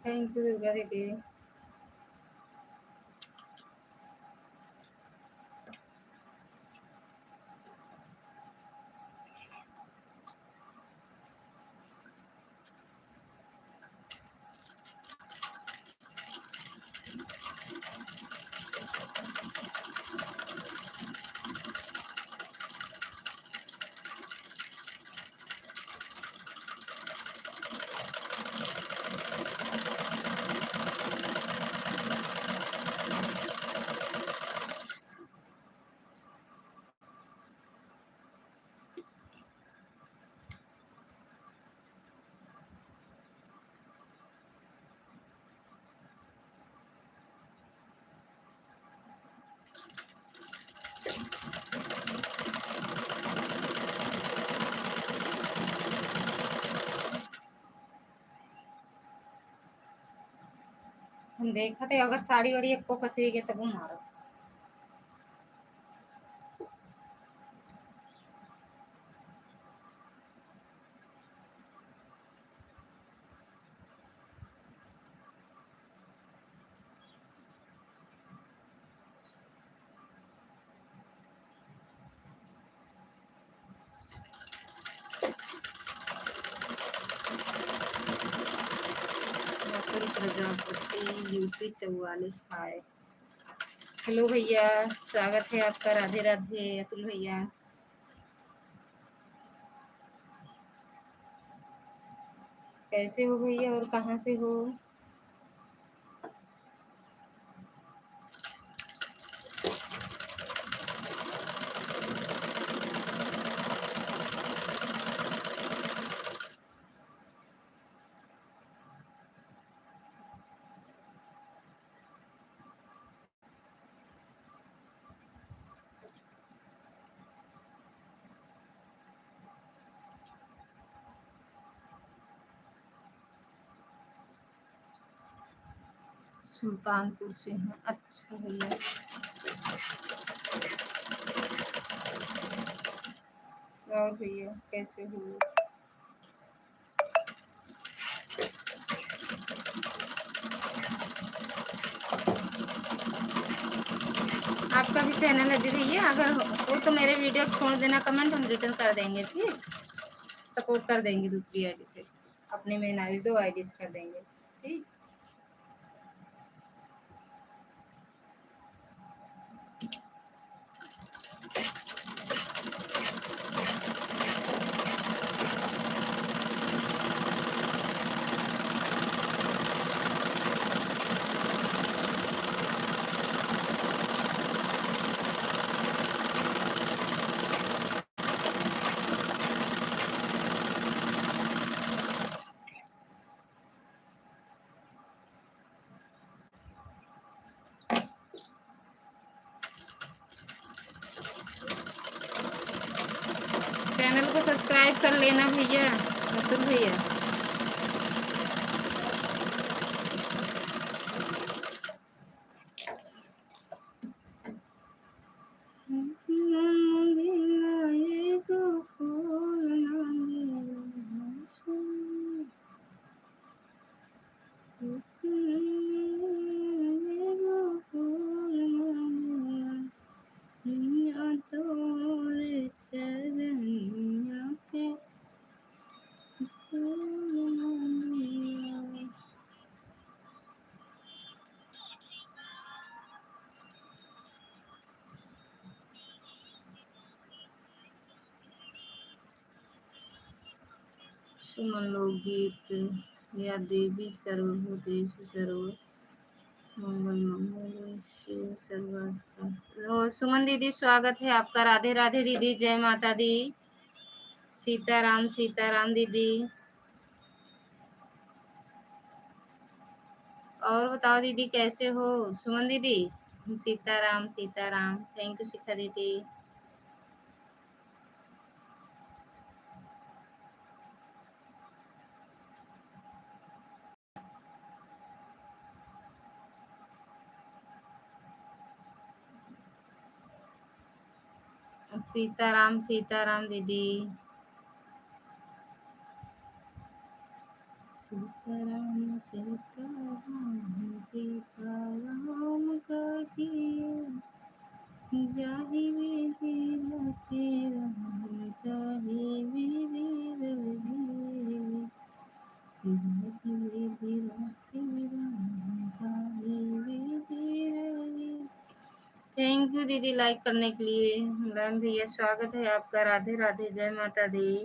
Thank you, दुर्गा दीदी। हम देखत है, अगर साड़ी वाड़ी एको कचरी के तबो मारो। अतुल प्रजापति, यूपी चौवालीस, हाय। हेलो भैया, स्वागत है आपका। राधे राधे अतुल भैया, कैसे हो भैया और कहाँ से हो? सुल्तानपुर से हैं। अच्छा भैया, और भैया कैसे हो? आपका भी चैनल है दीदी, ये अगर हो तो मेरे वीडियो छोड़ देना कमेंट, हम रिटर्न कर देंगे, ठीक? सपोर्ट कर देंगे दूसरी आईडी से, अपने मेन आईडी, दो आईडी से कर देंगे, ठीक? चैनल को सब्सक्राइब कर लेना भैया, अतुल भैया। सुमन लोकगीत, या देवी सर्वभूतेषु सर्व मंगल मंगल शिव सर्वाधिकार। ओ, सुमन दीदी, स्वागत है आपका। राधे राधे दीदी, जय माता दी। सीताराम, सीताराम दीदी। और बताओ दीदी, कैसे हो सुमन दीदी? सीताराम, सीताराम। Thank you शिखा दीदी। सीताराम, सीताराम दीदी। सीताराम, सीताराम, सीताराम कहिए, जाहि विधि रखे राम, ताहि विधि रहिए। Thank you दीदी, लाइक करने के लिए। मुलायम भैया, स्वागत है आपका। राधे राधे, जय माता दी।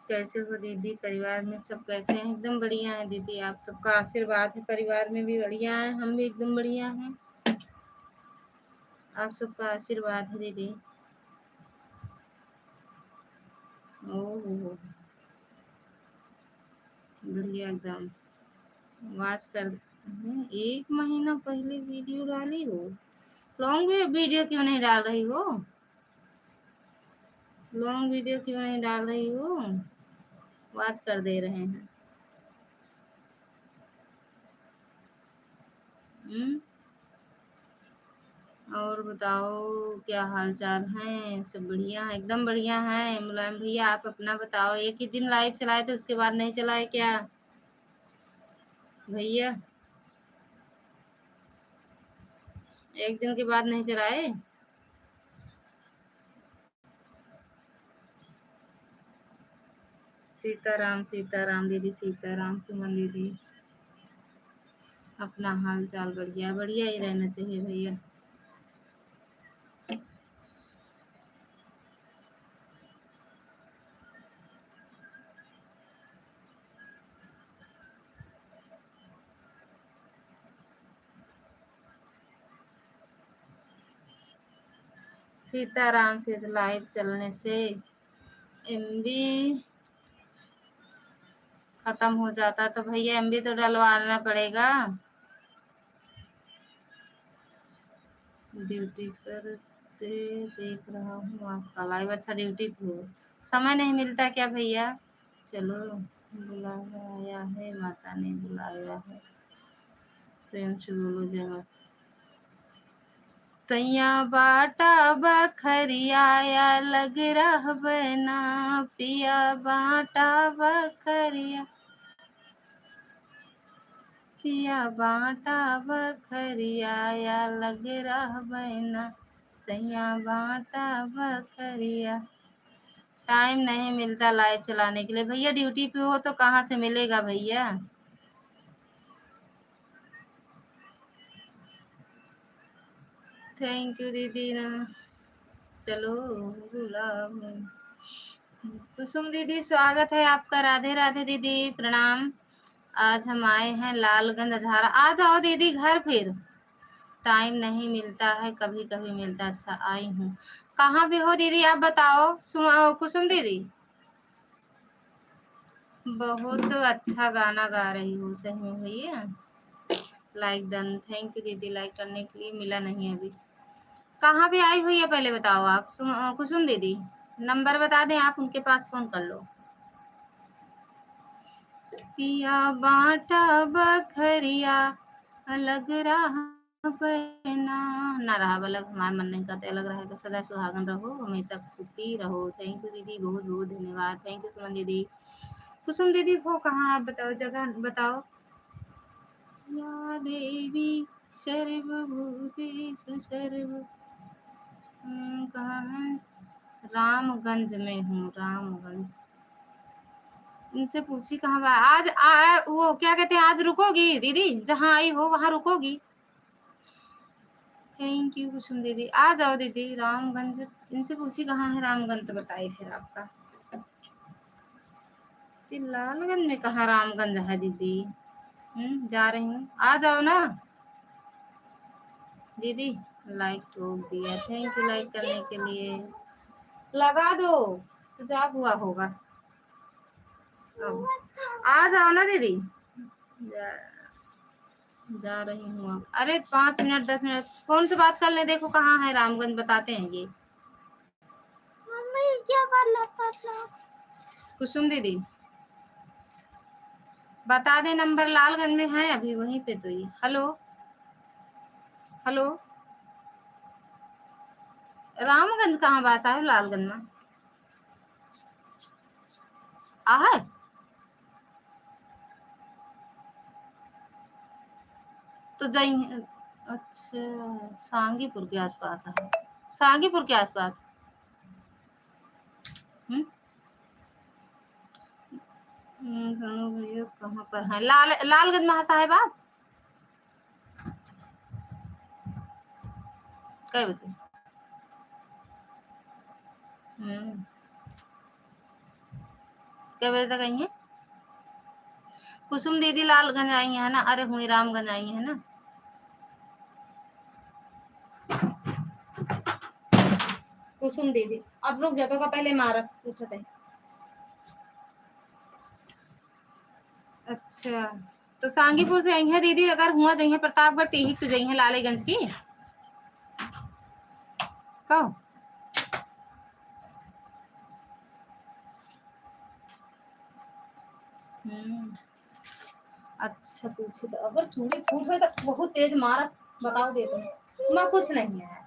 कैसे हो दीदी, परिवार में सब कैसे हैं? एकदम बढ़िया है दीदी, आप सबका आशीर्वाद है, परिवार में भी बढ़िया है, हम भी एकदम बढ़िया हैं, आप सबका आशीर्वाद है दीदी। ओहो, बढ़िया एकदम। वॉच कर, हम्म, एक महीना पहले वीडियो डाली हो, लॉन्ग वी-, वीडियो क्यों नहीं डाल रही हो? लॉन्ग वीडियो क्यों नहीं डाल रही हो? वॉच कर दे रहे हैं। हम्म? और बताओ, क्या हाल चाल है? सब बढ़िया है? एकदम बढ़िया है। मुलायम भैया, आप अपना बताओ, एक ही दिन लाइव चलाए थे, उसके बाद नहीं चलाए क्या भैया? एक दिन के बाद नहीं चलाए? सीताराम, सीताराम दीदी, सीताराम सुमन दीदी। अपना हाल चाल बढ़िया, बढ़िया ही रहना चाहिए भैया। सीताराम से लाइव चलने से एमबी खत्म हो जाता, तो भैया एमबी तो डलवाना पड़ेगा। ड्यूटी पर से देख रहा हूँ आपका लाइव। अच्छा, ड्यूटी पे हो, समय नहीं मिलता क्या भैया? चलो, बुलावा आया है, माता ने बुलाया है। प्रेम से बोलो जय माता। सैया बाटा बखरिया या लग रहबे ना, पिया बाटा बखरिया, पिया बाटा बखरिया या लग रहबे ना, सैया बाटा बखरिया। टाइम नहीं मिलता लाइव चलाने के लिए। भैया ड्यूटी पे हो तो कहाँ से मिलेगा भैया? थैंक यू दीदी ना। चलो गुलाब। कुसुम दीदी स्वागत है आपका। राधे राधे दीदी, प्रणाम। आज हम आए हैं लालगंज अजहारा। आ जाओ दीदी घर फिर। टाइम नहीं मिलता है, कभी कभी मिलता। अच्छा आई हूँ। कहाँ पे हो दीदी आप बताओ? सुम-, अ, कुसुम दीदी। बहुत अच्छा गाना गा रही हो सही में भैया। लाइक डन, थैंक यू दीदी, लाइक करने के लिए मिला नहीं अभी। कहाँ पे आई हुई है पहले बताओ आप? सुम-, अ, कुसुम दीदी नंबर बता दें आप, उनके पास फोन कर लो। पिया बाटा बखरिया अलग रहा ना, ना रहा अलग, हमार मन नहीं करते अलग रहे का, सदा सुहागन रहो, हमेशा सुखी रहो। थैंक यू दीदी, बहुत बहुत धन्यवाद। थैंक यू सुमन दीदी। कुसुम दीदी हो कहाँ आप बताओ, जगह बताओ। या देवी सर्वभूतेषु सर्व, हम्म, कहाँ है? रामगंज में हूँ, रामगंज। इनसे पूछी कहाँ बा? आज आ, आ, वो क्या कहते हैं, आज रुकोगी दीदी? जहाँ आई हो वहाँ रुकोगी? थैंक यू कुसुम दीदी। आ जाओ दीदी रामगंज। इनसे पूछी कहाँ है रामगंज तो बताई फिर आपका। तो लालगंज में कहाँ रामगंज है दीदी? हम्म, जा रही हूँ, आ जाओ ना दीदी। लाइक ठोक दिया, थैंक यू लाइक करने के लिए। लगा दो, स्विच ऑफ हुआ होगा। अब आ जाओ ना दीदी। जा, जा रही हूँ अब। अरे पाँच मिनट, दस मिनट फोन से बात कर लें, देखो कहाँ है रामगंज, बताते हैं ये। मम्मी, क्या कर रहा था? कुसुम दीदी बता दे नंबर, लालगंज में है अभी वहीं पे तो ये। हेलो, हेलो, रामगंज कहाँ बा साहब? लालगंज में आहे तो जाई। अच्छा, सांगीपुर के आसपास है, सांगीपुर के आसपास। हम्म? हम्म, दोनों भैया कहाँ पर हैं? लाल-, लालगंज में है साहेब आप? कै बजे? हम्म। कै बजे तक आई हैं? कुसुम दीदी लालगंज आई हैं ना? अरे हुई रामगंज आई हैं ना? कुसुम दीदी, अब रुक जा, तो का पहले मार उठत है। अच्छा, तो सांगीपुर से आई हैं दीदी, अगर हुआ जइहें प्रतापगढ़, तीहिक तो जइहें लालेगंज की। कहो। हम्म। अच्छा, पूछे तो अगर चूड़ी फूट होए तो बहुत तेज मारा, बताओ दे तो। मैं कुछ नहीं है।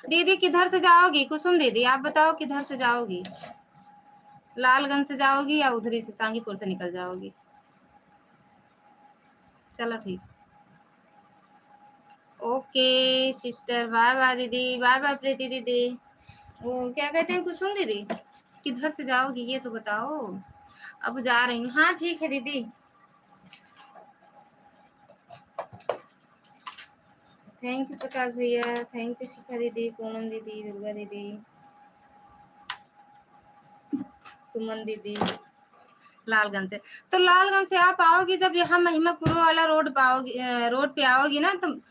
दीदी किधर से जाओगी कुसुम दीदी, आप बताओ किधर से जाओगी? लालगंज से जाओगी या उधरी से सांगीपुर से निकल जाओगी? चलो ठीक। ओके सिस्टर, बाय बाय दीदी, बाय बाय प्रीति दीदी। वो क्या कहते हैं कुसुम दीदी, किधर से जाओगी ये तो बताओ। अब जा रही हूँ। हाँ ठीक है दीदी। थैंक यू प्रकाश भैया, थैंक यू शिखा दीदी, पूनम दीदी, दुर्गा दीदी, सुमन दीदी। लालगंज से, तो लालगंज से आप आओगी जब यहाँ महिमा कुरो वाला रोड पाओगी, अ, रोड पे आओगी ना, तो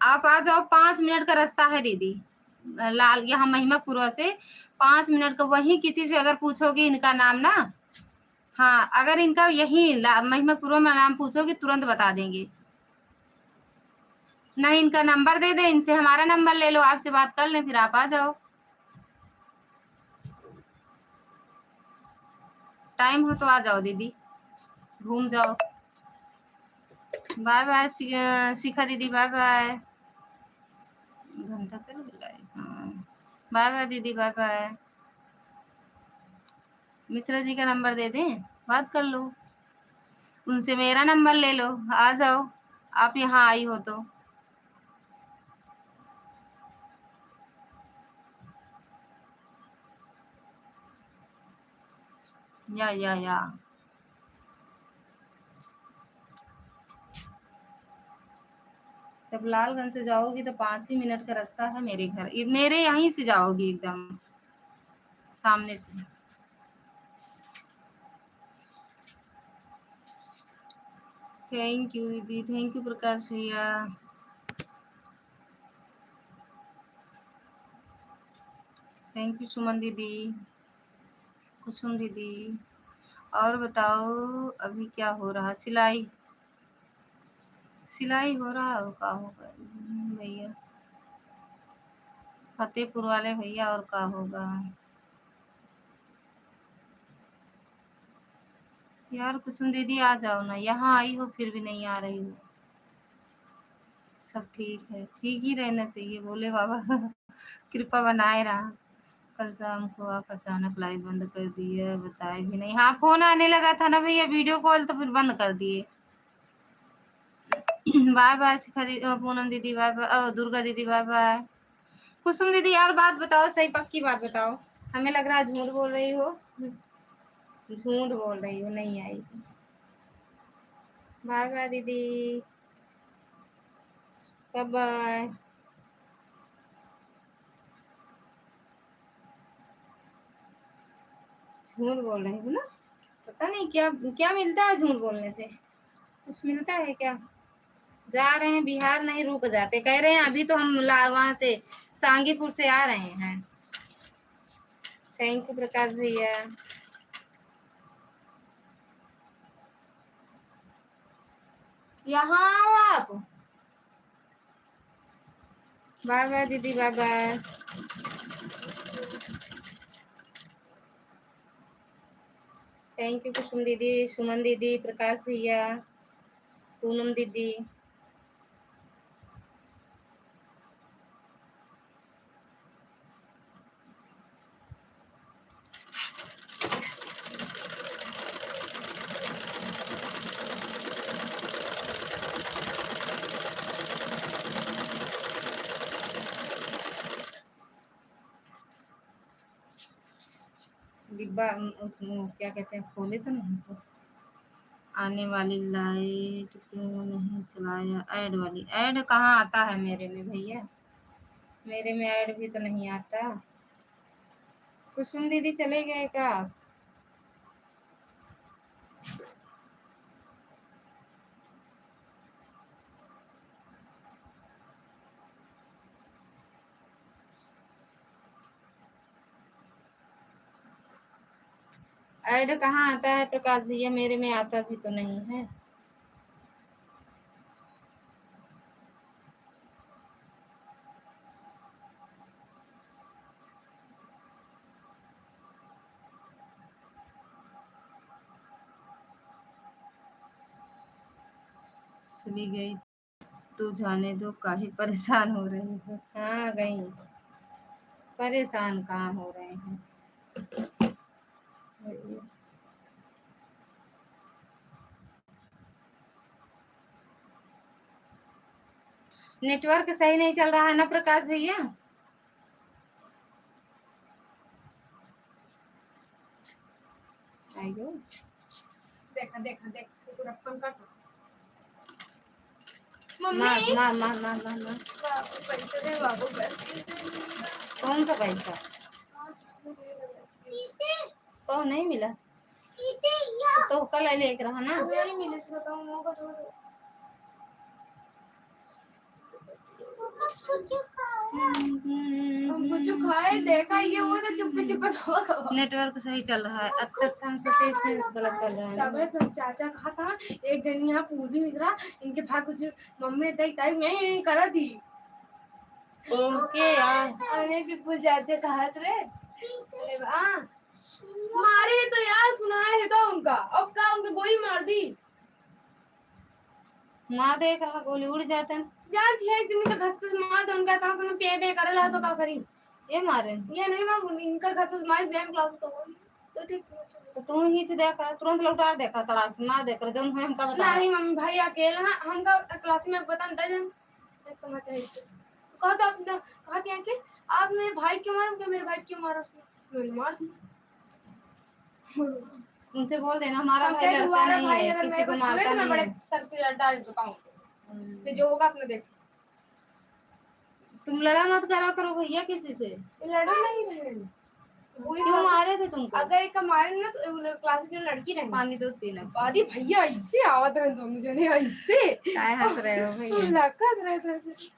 आप आ जाओ, पाँच मिनट का रास्ता है दीदी। लाल, यहाँ महिमा कुरो से पाँच मिनट का, वहीं किसी से अगर पूछोगी इनका नाम ना, हाँ, अगर इनका यही ला-, महिमा कुरो में नाम पूछोगी, तुरंत बता देंगे। नहीं, इनका नंबर दे दे, इनसे हमारा नंबर ले लो, आपसे बात कर लें, फिर आप आ जाओ। टाइम हो तो आ जाओ दीदी, घूम जाओ। बाय बाय शि-, शिखा दीदी, बाय बाय। घंटा चल गया है। हाँ। बाय बाय दीदी, बाय बाय। मिश्रा जी का नंबर दे दें, बात कर लो उनसे, मेरा नंबर ले लो, आ जाओ आप यहाँ आई हो तो। या, या, या। जब लालगंज से जाओगी तो पाँच ही मिनट का रास्ता है मेरे घर, इ-, मेरे यहीं से जाओगी एकदम सामने से। Thank you दीदी, thank you प्रकाश भैया, thank you सुमन दीदी, कुसुम दीदी। और बताओ अभी क्या हो रहा? सिलाई, सिलाई हो रहा और का होगा भैया, फतेहपुर वाले भैया, और का होगा? यार कुसुम दीदी आ जाओ ना, यहाँ आई हो फिर भी नहीं आ रही हो। सब ठीक है, ठीक ही रहना चाहिए भोले बाबा। कृपा बनाए रहा। कल शाम को आप अचानक लाइव बंद कर दिए, बताए भी नहीं। हाँ, फोन आने लगा था ना भैया, वीडियो कॉल, तो फिर बंद कर दिए। बाय बाय शिखा दीदी, अ, पूनम दीदी बाय बाय, अ, दुर्गा दीदी बाय बाय। कुसुम दीदी यार बात बताओ, सही पक्की बात बताओ, हमें लग रहा है झूठ बोल रही हो। झूठ बोल रही हो, नहीं आई। बाय बाय दीदी, बाय बाय। झूठ बोल रही हो ना, पता नहीं क्या क्या मिलता है झूठ बोलने से, कुछ मिलता है क्या? जा रहे हैं बिहार, नहीं रुक जाते, कह रहे हैं अभी तो हम ला-, वहाँ से सांगीपुर से आ रहे हैं। Thank you प्रकाश भैया। यहाँ आओ आप। बाय बाय दीदी, बाय बाय। Thank you कुसुम दीदी, सुमन दीदी, प्रकाश भैया, पूनम दीदी। डिब्बा, उस, वो क्या कहते हैं, खोले तो नहीं तो। आने वाली लाइट क्यों नहीं चलाया? ऐड वाली, ऐड कहाँ आता है मेरे में भैया? मेरे में ऐड भी तो नहीं आता। कुसुम दीदी चले गए का? ऐड कहाँ आता है प्रकाश भैया? मेरे में आता भी तो नहीं है। चली गई तो जाने दो, काहे परेशान हो रहे हैं। हाँ, गई, परेशान कहाँ हो रहे हैं। नेटवर्क सही नहीं चल रहा है ना प्रकाश भैया? आइयो। देखा, देखा, देखा, पूरा पंखा। मम्मी। मार, मार, मार, मार, मार, मार। बाबू, पैसे दे बाबू, बस पैसे दे। कौन सा पैसा? पाँच रुपये दे दे बस। कौन नहीं मिला? तो कल लेके रहा ना। नहीं मिले, इसका तो मुंह का तो हम कुछ खाए, देखा ही वो तो चुप्पे चुप्पे खाओ। नेटवर्क सही चल रहा है। अच्छा, अच्छा, हम सोचे इसमें गलत चल रहा है। तबे तो चाचा कहा था, एक जनी यहाँ पूर्वी मिश्रा, इनके भाग कुछ मम्मी ताई, ताई मैं यहीं करा थी। ओके यार। अरे बिल्कुल चाचा कहा रे। अरे वाह। मारे है तो यार, सुनाए है तो उनका। अब का उनका गोली मार दी। मार दे, एक रहा गोली उड़ जाते हैं। जानती है, इतनी तो घस से मार दो, उनका इतना समय पे, पे करे ला तो का करी? ये मारे? ये नहीं मार, इनका घस से मार, इस व्यायाम क्लास तो होगी। तो ठीक, तुम अच्छा। तो तू ही से देखा, तुरंत लौटा देखा, तड़ाक से मार देखा, जौन है हमका बता। नहीं मम्मी, भाई अकेला है, हमका क्लास में बता दे जन। एक तमाचा है इसको। कहा तो आपने, कहा क्या कि आपने भाई क्यों मारा? क्या मेरे भाई क्यों मारा उसने? मैंने मार दिया। उनसे बोल देना, हमारा हम भाई कहे, लड़ता तुम्हारा नहीं भाई है, अगर किसी मेरे को को छुए मारता तो मैं नहीं बड़े है। सर से डांट बताऊंगी। हम्म। फिर जो होगा अपने देखो। तुम लड़ा मत करा करो भैया किसी से। ये लड़े नहीं रहे। वही क्यों तो मारे थे तुमको? अगर एक मारे ना तो वो लोग क्लास में लड़की रहे। पानी दूध पीना। अरे भैया ऐसे आवत रहे दोनों जने ऐसे। काय हंस रहे हो भैया? लकत रहे थे ऐसे।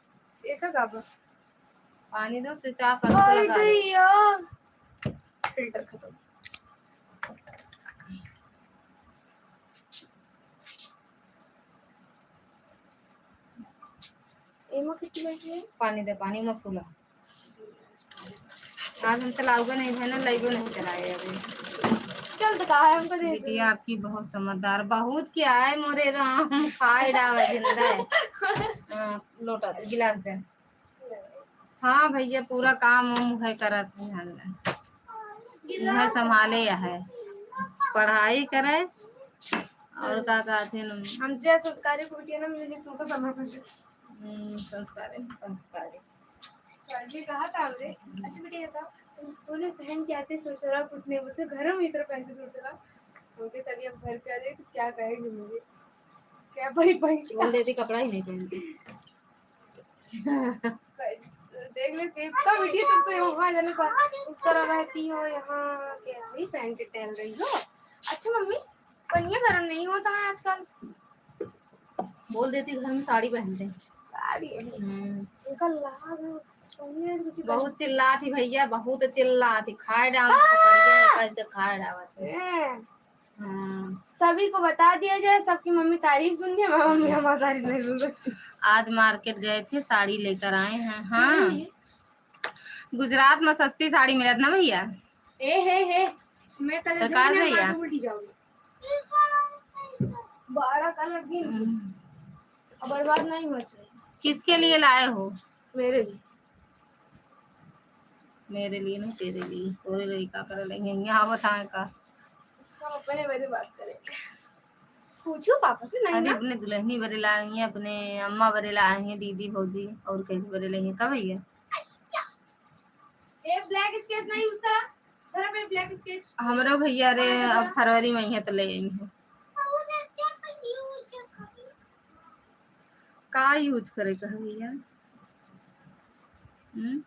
एक का गाबा। पानी दो, switch off करके अरे लगा दो। दैया। Filter खत्म। एमा कितनी लगी है? पानी दे, पानी में फूला। आज हम चलाउबे नहीं है ना, लाइबो नहीं चलाए अभी। चल तो कहा है हमको दे दे। बिटिया आपकी बहुत समझदार, बहुत क्या है मोरे राम, खाए डावा जिंदा है। हाँ, लोटा दे, गिलास दे। हाँ भैया, पूरा काम उम उहे करत है, हम उहे संभाले है, पढ़ाई करे और का कहते हैं, हम जे संस्कारी को बिटिया ना मिली, सूट समर्पण कर। हम्म, संस्कारी, संस्कारी। सर जी कहा था हमरे, "अच्छा बेटा, ये बताओ, तुम स्कूल में पहन के आते, ससुरा कुछ नहीं बोलते, घर में इधर पहनते ससुरा?" बोलते, "सर जी, अब घर पे आ जाए तो क्या कहेंगे मुझे? क्या भाई पहन के बोल देती, कपड़ा ही नहीं पहनती।" देख लेते, कब बिटिया तुम तो यहाँ जाने सा-, उस तरह रहती हो, यहाँ के नहीं पहन के टहल रही हो। अच्छा मम्मी, पनिया गरम नहीं होता है आजकल। बोल देती घर में साड़ी पहनते हैं। साड़ी है। हम्म। उनका लाभ है, पनिया कुछ बहुत चिल्लात ही भैया, बहुत चिल्लात ही, खाए डावत है, पकड़िए, कैसे खाए डावत है। हैं। हाँ। सभी को बता दिया जाए, सबकी मम्मी तारीफ सुन के, हमारी मम्मी हमारी तारीफ नहीं सुन सकती। आज मार्केट गए थे, साड़ी लेकर आए हैं। हाँ। हम्म। गुजरात में सस्ती साड़ी मिलत ना भैया। ए, हे, हे, मैं कल तो का भैया? उल्टी जाऊंगी। बारह कलर की। हम्म। अब बर्बाद नहीं होना चाहिए। किसके लिए लाए हो? मेरे लिए। मेरे लिए नहीं, तेरे लिए। तोरे लिए का करे लेंगे? यहाँ बताएं का? हम अपने बारे बात करेंगे। पूछो पापा से, नहीं अरे ना? अपने दुल्हनी बरे लाए हैं, अपने अम्मा बरे लाए हैं, दीदी, भौजी और कहीं बरे लाए हैं। कब भैया? ये black sketch नहीं use करा? घर में black sketch। हमरो भैया रे, हाँ, अब भैया। फरवरी में ही है तो ले आई है। का use करे का है भैया? हम्म?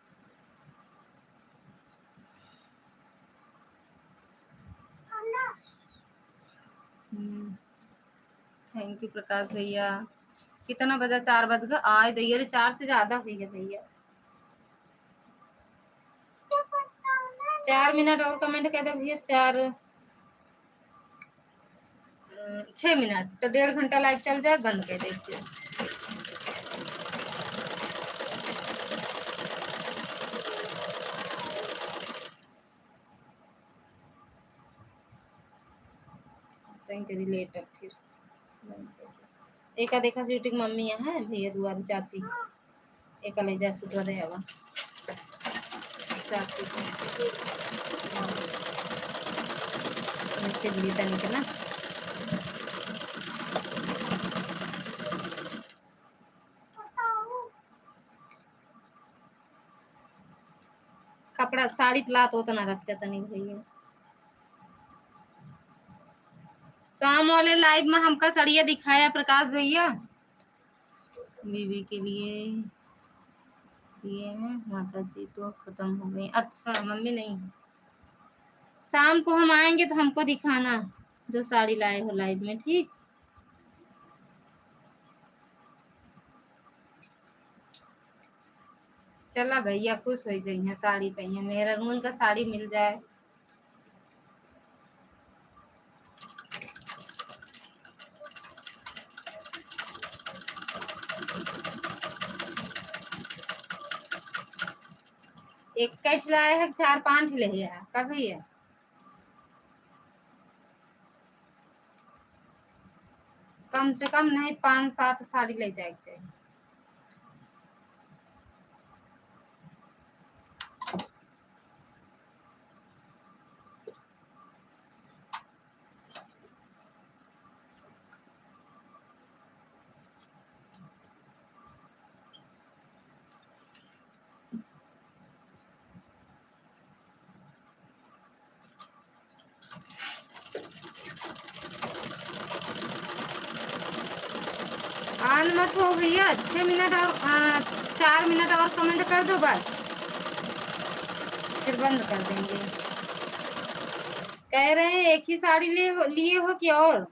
हम्म। Thank you प्रकाश भैया। कितना बजा? चार बज गया। आय दैया रे, चार से ज्यादा हुई है भैया। चार मिनट और comment कर दे भैया, चार, अ, छह मिनट, तो डेढ़ घंटा live चल जाए, बंद कर देते। तनी करी लेट अब फिर। एका देखा स्वीटी की मम्मी यहाँ है, भैया दुआरी चाची। एका ले जा सुतवा दे आवा। चाची को। इसके लिए तनी के ना। कपड़ा, साड़ी लात ओतना रखे तनी भैया। शाम वाले live में हमका सड़िया दिखाया प्रकाश भैया। बीबी के लिए, लिए हैं माता जी तो खत्म हो गई। अच्छा, मम्मी नहीं। शाम को हम आएंगे तो हमको दिखाना जो साड़ी लाए हो live में, ठीक? चला भैया, खुश हो जाइए, साड़ी पहिए, मेहरारून का साड़ी मिल जाए। एक कैठ लाए है, चार पाँच ले है, का भैया? कम से कम नहीं, पाँच सात साड़ी ले जाए के चाहिए। On मत हो भैया, छह मिनट और, आ, चार मिनट और comment कर दो बस, फिर बंद कर देंगे। कह रहे हैं एक ही साड़ी लिए हो, लिए हो कि और?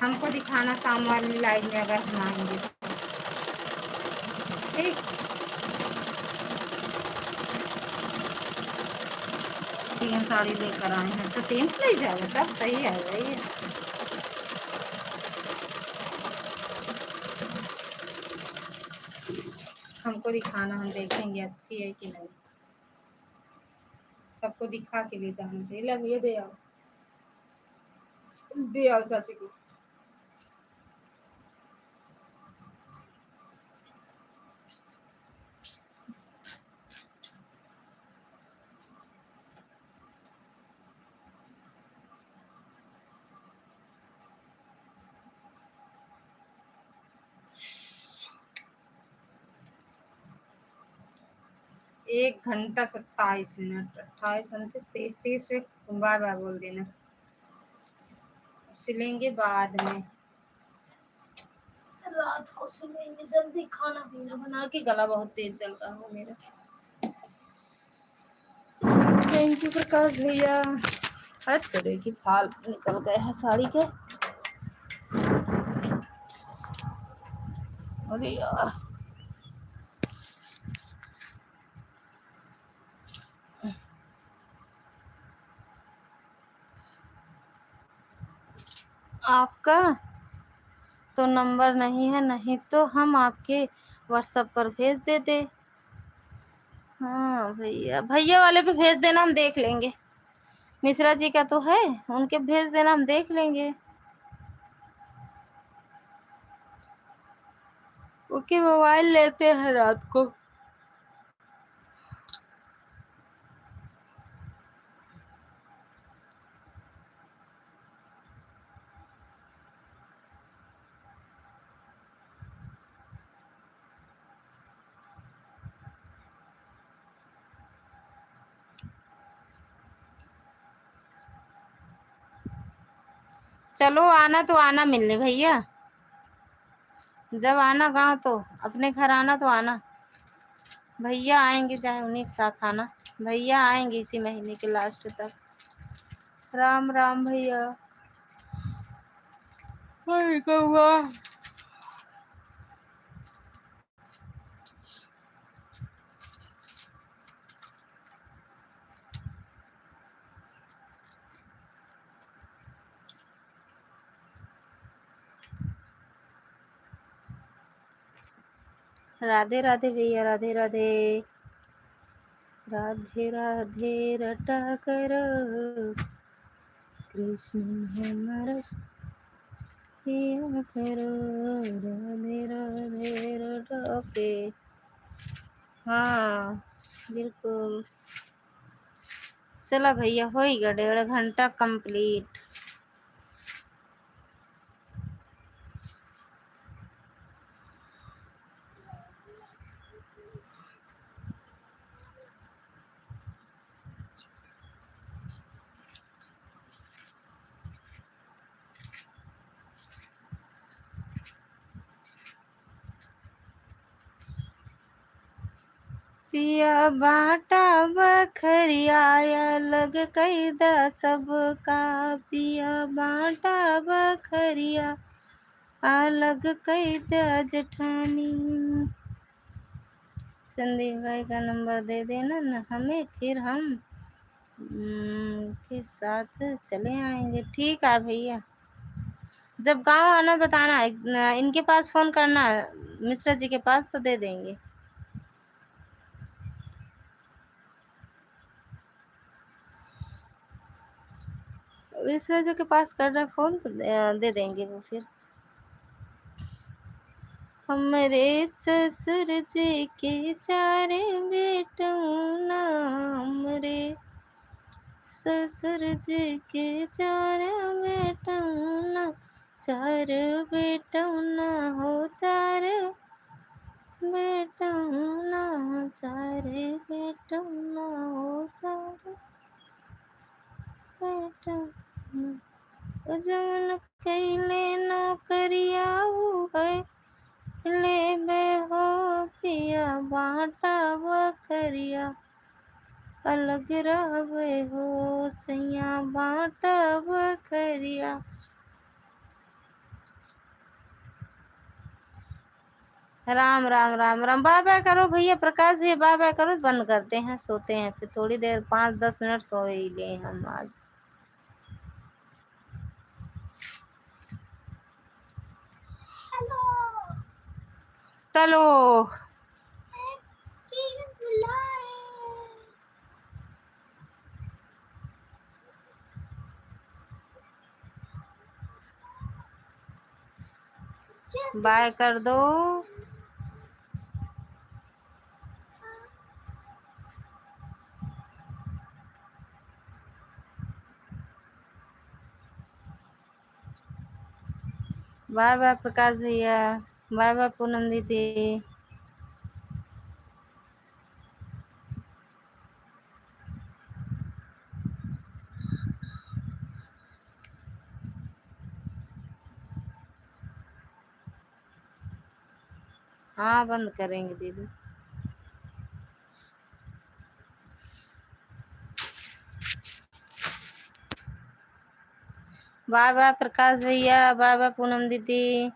हमको दिखाना शाम वाली live में अगर हम आएंगे तो। ठीक, तीन साड़ी लेकर आए हैं तो तीन ले जाओ, तब सही है भाई। हमको दिखाना, हम देखेंगे अच्छी है कि नहीं। सबको दिखा के ले जाना चाहिए। ले भैया, दे आओ, दे आओ चाची को। एक घंटा सत्ताईस मिनट, अट्ठाईस, उनतीस, तीस, तीस पे bye bye बोल देना। सिलेंगे बाद में, रात को सिलेंगे जल्दी, खाना पीना बना के। गला बहुत तेज जल रहा है मेरा। Thank you प्रकाश भैया। हद करो कि फाल निकल गए हैं साड़ी के। अरे यार, आपका तो नंबर नहीं है, नहीं तो हम आपके WhatsApp पर भेज देते। हाँ भैया, भैया वाले पे भेज देना, हम देख लेंगे। मिश्रा जी का तो है, उनके भेज देना, हम देख लेंगे। OK, मोबाइल लेते हैं रात को। चलो, आना तो आना मिलने भैया, जब आना गाँव तो अपने घर आना तो आना। भैया आएंगे, चाहे उन्हीं के साथ आना, भैया आएंगे इसी महीने के last तक। राम राम भैया। अरे गौआ। राधे राधे भैया, राधे राधे। राधे राधे रटा करो, कृष्ण हमारा पिया करो। राधे राधे रटा, OK। हाँ, बिल्कुल। चला भैया, होइगा डेढ़ घंटा complete। पिया बाँटा बखरिया अलग कइ दा सबका, पिया बाँटा बखरिया अलग कइ दा जेठानी। संदीप भाई का नंबर दे देना न हमें, फिर हम, हम्म, के साथ चले आएंगे। ठीक है भैया, जब गाँव आना बताना, इन-, इनके पास फोन करना, मिश्रा जी के पास, तो दे देंगे। विश्वजो के पास कर रहा है फोन, तो दे, दे देंगे वो फिर। हमरे ससुर जी के चार बेटौना, हमरे ससुर जी के चार बेटौना, चार बेटौना हो, चार बेटौना, चार बेटौना हो, चार बेटौना। जवन कैले नौकरिया ऊ है, लेबे हो पिया बाटा बखरिया, अलग रहबे हो सैया बाटा बखरिया। राम, राम, राम, राम। बाय, बाय करो भैया, प्रकाश भैया, बाय, बाय करो, बंद करते हैं, सोते हैं फिर थोड़ी देर, पाँच दस मिनट सो ही ले हम आज। हेलो। चलो। बाय कर दो। बाय बाय प्रकाश भैया, बाय बाय पूनम दीदी। हाँ, बंद करेंगे दीदी। बाय बाय प्रकाश भैया, बाय बाय पूनम दीदी।